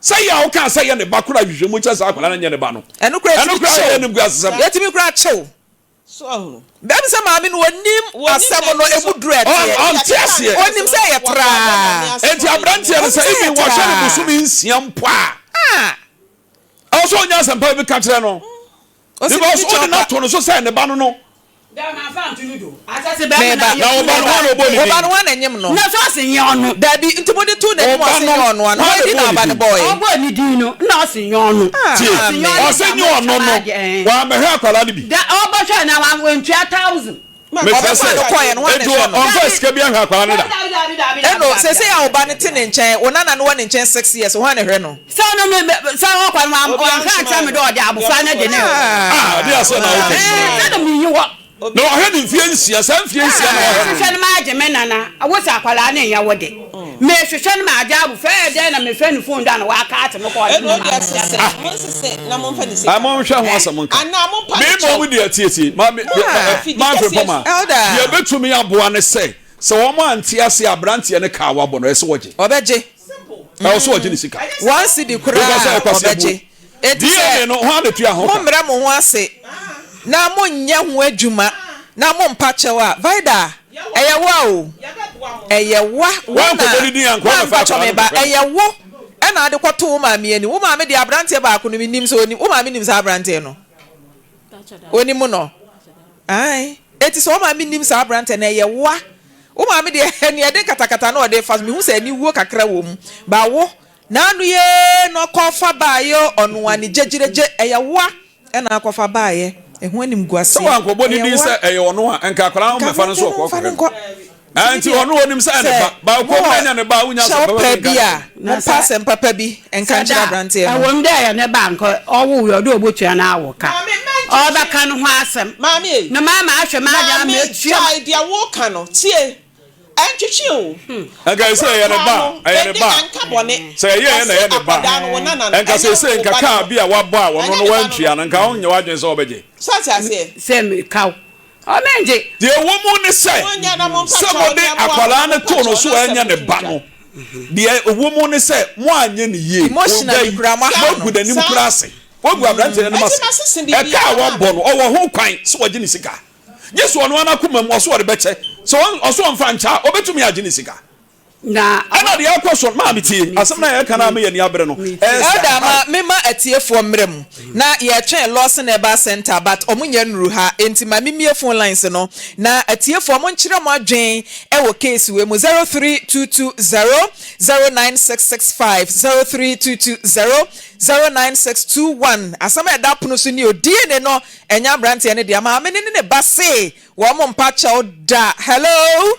Speaker 11: Sɛ yɛ a wokaa sɛ yɛ ne ba koraa nhwehwɛmu kyerɛ sɛ akwadaa no nyɛ ne ba no.
Speaker 1: Ɛno koraa
Speaker 11: Ɛno
Speaker 1: yɛtumi
Speaker 11: koraa
Speaker 1: kye
Speaker 11: yɛ
Speaker 1: wo.
Speaker 11: animguasesɛm.
Speaker 1: Yɛtumi koraa kye wo.
Speaker 10: So ahunu?
Speaker 1: Bɛm sɛ maame no ɔnim asɛm no ɛmu duru ɛteɛ.
Speaker 11: Ɔnte aseɛ.
Speaker 1: Ɔnim sɛ ɛyɛ traa.
Speaker 11: Enti aberanteɛ no sɛ even wɔhwɛ no bosome nsia mpo a, ɛwɔ sɛ ɔnya asɛmpa bi ka kyerɛ no. Because wode no ato no so sɛ ne ba no no.
Speaker 1: Meba.
Speaker 11: Na wo ba no hwan na ɔbɔ ne din?
Speaker 1: Wo ba no hwan na ɛnyem no?
Speaker 6: Na sɛ ɔse nyɛ ɔno.
Speaker 1: Dabi, nti mode too n'anim
Speaker 11: Wo ba
Speaker 1: ɔse
Speaker 11: no
Speaker 1: nyɛ ɔno a, na
Speaker 11: hwan
Speaker 1: hwan
Speaker 11: na
Speaker 1: din na
Speaker 11: ɛbɔɔ
Speaker 1: ɔba
Speaker 11: ne
Speaker 1: no
Speaker 11: din?
Speaker 1: bɔɔe?
Speaker 6: Ɔbɔɔ ne din no, na ɔse nyɛ ɔno.
Speaker 11: Tie,
Speaker 1: Ah,
Speaker 6: Ɔse nyɛ ɔno
Speaker 11: ɔse
Speaker 6: deɛ
Speaker 11: nyɛ ɔno no,
Speaker 6: moatwa
Speaker 11: wammɛhwɛ akwadaa no bi.
Speaker 6: Da ɔbɔhwɛ na wantua thousand.
Speaker 11: Mekyerɛ
Speaker 1: Ɔbɛfa
Speaker 11: sɛ,
Speaker 1: no kɔeɛ no, hwan na
Speaker 11: enti
Speaker 1: ɛhwɛ no?
Speaker 11: ɔmfaa sika bi anhwɛ akwadaa no da.
Speaker 1: Ɛno, seesei a wo ba no te ne nkyɛn, wo nana no wɔ ne nkyɛn 6 years, hwan na ɛhwɛ no?
Speaker 6: Sɛ ɔno me me sɛ ɔkɔ no wan wanka ankyerɛ me dɛ ɔde abofra no de ne
Speaker 1: Ah.
Speaker 11: Ah, ade asɛ na woka yi.
Speaker 6: Ɛɛ sɛ na minyi hɔ.
Speaker 11: Na wahwɛ no mfie nsia, saa mfie nsia na wahwɛ no.
Speaker 6: Mehwehwɛ no magye me nana, wo sɛ akwadaa no nyɛ wo de. Mehwehwɛ no magye abofra, ɛyɛ dɛn na mefrɛ no phone do a na waka ate me kɔ ɔde
Speaker 10: Ɛna
Speaker 6: me
Speaker 10: ɔde
Speaker 6: ma
Speaker 10: asese,
Speaker 6: ah.
Speaker 10: monsese na momfa ne sika
Speaker 11: Ah, monhwɛ ho asɛm nka.
Speaker 10: Anaa mompa
Speaker 11: Me
Speaker 10: no kyɛw.
Speaker 11: mmom deɛ tietie, ma me,
Speaker 10: Afidi
Speaker 11: ma
Speaker 10: kɛseɛ
Speaker 11: mfepɔ ma.
Speaker 1: Elder.
Speaker 11: Deɛ ɛbɛtumi aboa ne sɛ, sɛ wɔn ante ase a aberanteɛ no kaa wabɔ no, ɛsɛ wɔgye.
Speaker 1: Ɔbɛgye.
Speaker 11: Ɛwɔ sɛ ɔgye ne sika.
Speaker 1: One cedi koraa ɔbɛgye. Enti sɛ
Speaker 11: DNA no, hwan na tua ho ka?
Speaker 1: mommrɛ mo ho ase na monnyɛ ho adwuma na mompa kyɛw a, Vida, ɛyɛ wo a o. Ɛyɛ wo a, wo na,
Speaker 11: Woankɔbɔ ne din anka
Speaker 1: ma
Speaker 11: ɔmmɛfa
Speaker 1: mpakyɛw
Speaker 11: akwadaa no
Speaker 1: me ba,
Speaker 11: nkɔhwɛ no.
Speaker 1: ɛyɛ wo ɛna ade kɔto wo maame anim. Wo maame deɛ aberanteɛ baako no mennim sɛ ɔnim, wo maame nim saa aberanteɛ no? Ɔnim no? Ae. Enti sɛ wo maame nim saa aberanteɛ no, ɛyɛ wo a. Wo maame deɛ, nea ɛde katakata na ɔde fa so, mehu sɛ aniwuo kakra wɔ mu. But wo, N'ano yee na ɔkɔ fa baeɛ o, ɔnoa ne gyegyeregye, ɛyɛ woa ɛna akɔ fa baeɛ, ɛho animguaseɛ,
Speaker 11: Sɛ wankɔbɔ ne
Speaker 1: ɛyɛ
Speaker 11: din
Speaker 1: woa.
Speaker 11: sɛ ɛyɛ ɔno a, nka akwadaa no
Speaker 1: Nka
Speaker 11: mmɛfa no nso
Speaker 1: aberanteɛ no
Speaker 11: ɔkɔ
Speaker 1: mfa no
Speaker 11: kɔhwɛ no.
Speaker 1: nkɔ.
Speaker 11: Ɛɛ
Speaker 1: Nti
Speaker 11: nti
Speaker 1: me deɛ,
Speaker 11: ɔno ɔnim sɛ ɛyɛ ne
Speaker 1: sɛ
Speaker 11: ba, but ɔkɔ
Speaker 1: mowɔ
Speaker 11: mu na ɛnyɛ ne ba a, wonya asɛm
Speaker 1: kyɛw
Speaker 11: papa
Speaker 1: pa
Speaker 11: bi nka
Speaker 1: bi
Speaker 11: nkyerɛ
Speaker 1: a,
Speaker 11: no.
Speaker 6: Na
Speaker 1: mompa
Speaker 6: sɛ
Speaker 1: asɛm papa bi nka
Speaker 6: sɛ
Speaker 1: nkyerɛ
Speaker 6: da
Speaker 1: aberanteɛ no.
Speaker 6: ɛwom dɛ ɛyɛ ne ba a nka ɔwoo yɛ ɔdɛ obotua n'awo ka.
Speaker 10: Maame, mɛntwetwe.
Speaker 6: Ɔbɛka no ho asɛm.
Speaker 10: Maame ei.
Speaker 6: Na maama ahwɛ m'adwen ama
Speaker 10: Maame,
Speaker 6: etua.
Speaker 10: gyae deɛ woreka no. Tie. Ɛntwetwe o.
Speaker 11: Nka ɛsɛ ɛyɛ ne ba a, ɛyɛ ne ba a. Sɛ ɛyɛɛ na ɛyɛ ne ba a, nka seesei nka kaa bi a wabɔ a ɔno no wantua no, nka wonyɛ w'adwene sɛ wobɛgye.
Speaker 6: Sɛ meka wo, ɔ mengye.
Speaker 11: Deɛ ɛwɔ mu ne sɛ, sɛ mode akwadaa no too no so a ɛnyɛ ne ba no, deɛ ɛwɔ mu ne sɛ moanyɛ no yie.
Speaker 1: Emotionally
Speaker 11: Ɔba yi,
Speaker 1: koraa moaha no.
Speaker 11: moagu n'anim koraa ase. Moagu aberanteɛ no anim ase. Ɛka a wabɔ no, ɔwɔ ho kwan sɛ ɔgye ne sika. Gye sɛ ɔno ara n'akoma mu ɔso ɔde bɛkyɛ. Sɛ ɔso ɔmfa nkyɛ a, ɔbɛtumi agye ne sika.
Speaker 6: Na
Speaker 11: Ɛna deɛ ɛkɔ so no, maame tie, asɛm no a yɛka no a ama yɛn ani abere no, ɛyɛ sɛ
Speaker 1: Elder
Speaker 11: how.
Speaker 1: ma me ma atiefoɔ mmra mu na yɛretwɛn Lawson Herbal Centre but ɔmo nnya nnuru ha enti ma me mmue phone lines no na atiefoɔ mo nkyerɛ mo adwen wɔ case wei mu 03220 09665 03220 09621 asɛm a ɛda pono so nie o DNA no Ɛnyɛ abranteɛ no dea. Maame no ne ne ba se wɔn mpa kyɛw da. Hello.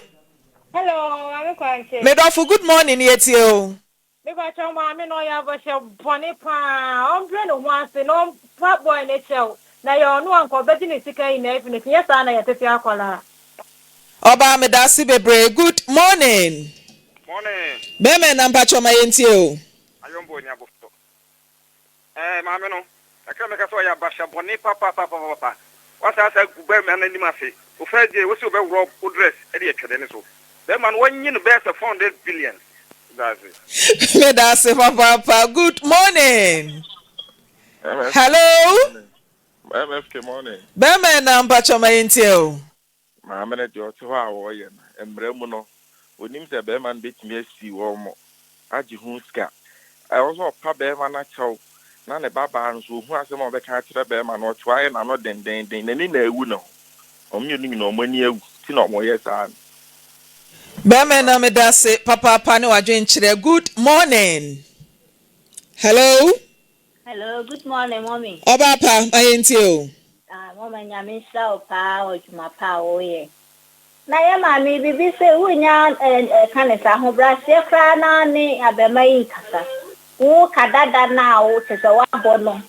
Speaker 12: Hello maame kwankye.
Speaker 1: Me dɔfo good morning yɛtie o.
Speaker 12: Me pakyɛw maame no ɔyɛ abɔhyɛ bɔne paa ɔmbrɛ ne ho ase na ɔmpa boy no kyɛw na ɛyɛ ɔno a nka ɔbɛgye ne sika nyinaa afi ne so nyɛ saa na yɛtete akwadaa.
Speaker 1: Ɔbaa medase bebree good morning.
Speaker 8: Morning.
Speaker 1: Bɛɛma ɛna mpakyɛw ma yɛntie o.
Speaker 8: Ayɔnbɔ ni abofo. Ɛɛ, maame no, kakra a mɛka sɛ ɔyɛ abahyɛ bɔne papapapapapa. Wasan asa agu barima no anim ase. Wo first day, wose wobɛworɔ wo dress de atwa n'ani so. Barima no, wɔnye no bɛyɛ sɛ 400 billion. Meda ase.
Speaker 1: Medase papaapa good morning hello
Speaker 13: MFK morning.
Speaker 1: Bɛɛma ɛna mpakyɛw ma yɛntie o.
Speaker 13: Maame no deɛ ɔte hɔ a ɔreyɛ no, mmara mu no, ɔnim sɛ barima no bɛtumi asi wɔn agye ho sika. Ɛwɔ sɛ ɔpa barima no akyɛw na ne babaa no nso, ɔhu asɛm a ɔbɛka akyerɛ barima no, ɔte hɔ ayɛ n'ano dendeenden, n'ani na awu ne ho. Wɔn mmienu nyinaa wɔn ani awu nti na wɔyɛ saa no.
Speaker 1: Bɛɛma na medase papaapa ne wadwenkyerɛ good morning hello.
Speaker 14: Hello, good morning, mommy.
Speaker 1: Ɔbaa pa, ma yɛntie o.
Speaker 14: Ah, mama nyame nhyira wo paa wɔ dwuma pa a woyɛ. Na yɛ maame biribi sɛ wonya ɛka ne sɛ ahobrɛaseɛ koraa na ne abɛma yi nkasa. Wo ka dada no a wo kyɛ sɛ woabɔ no.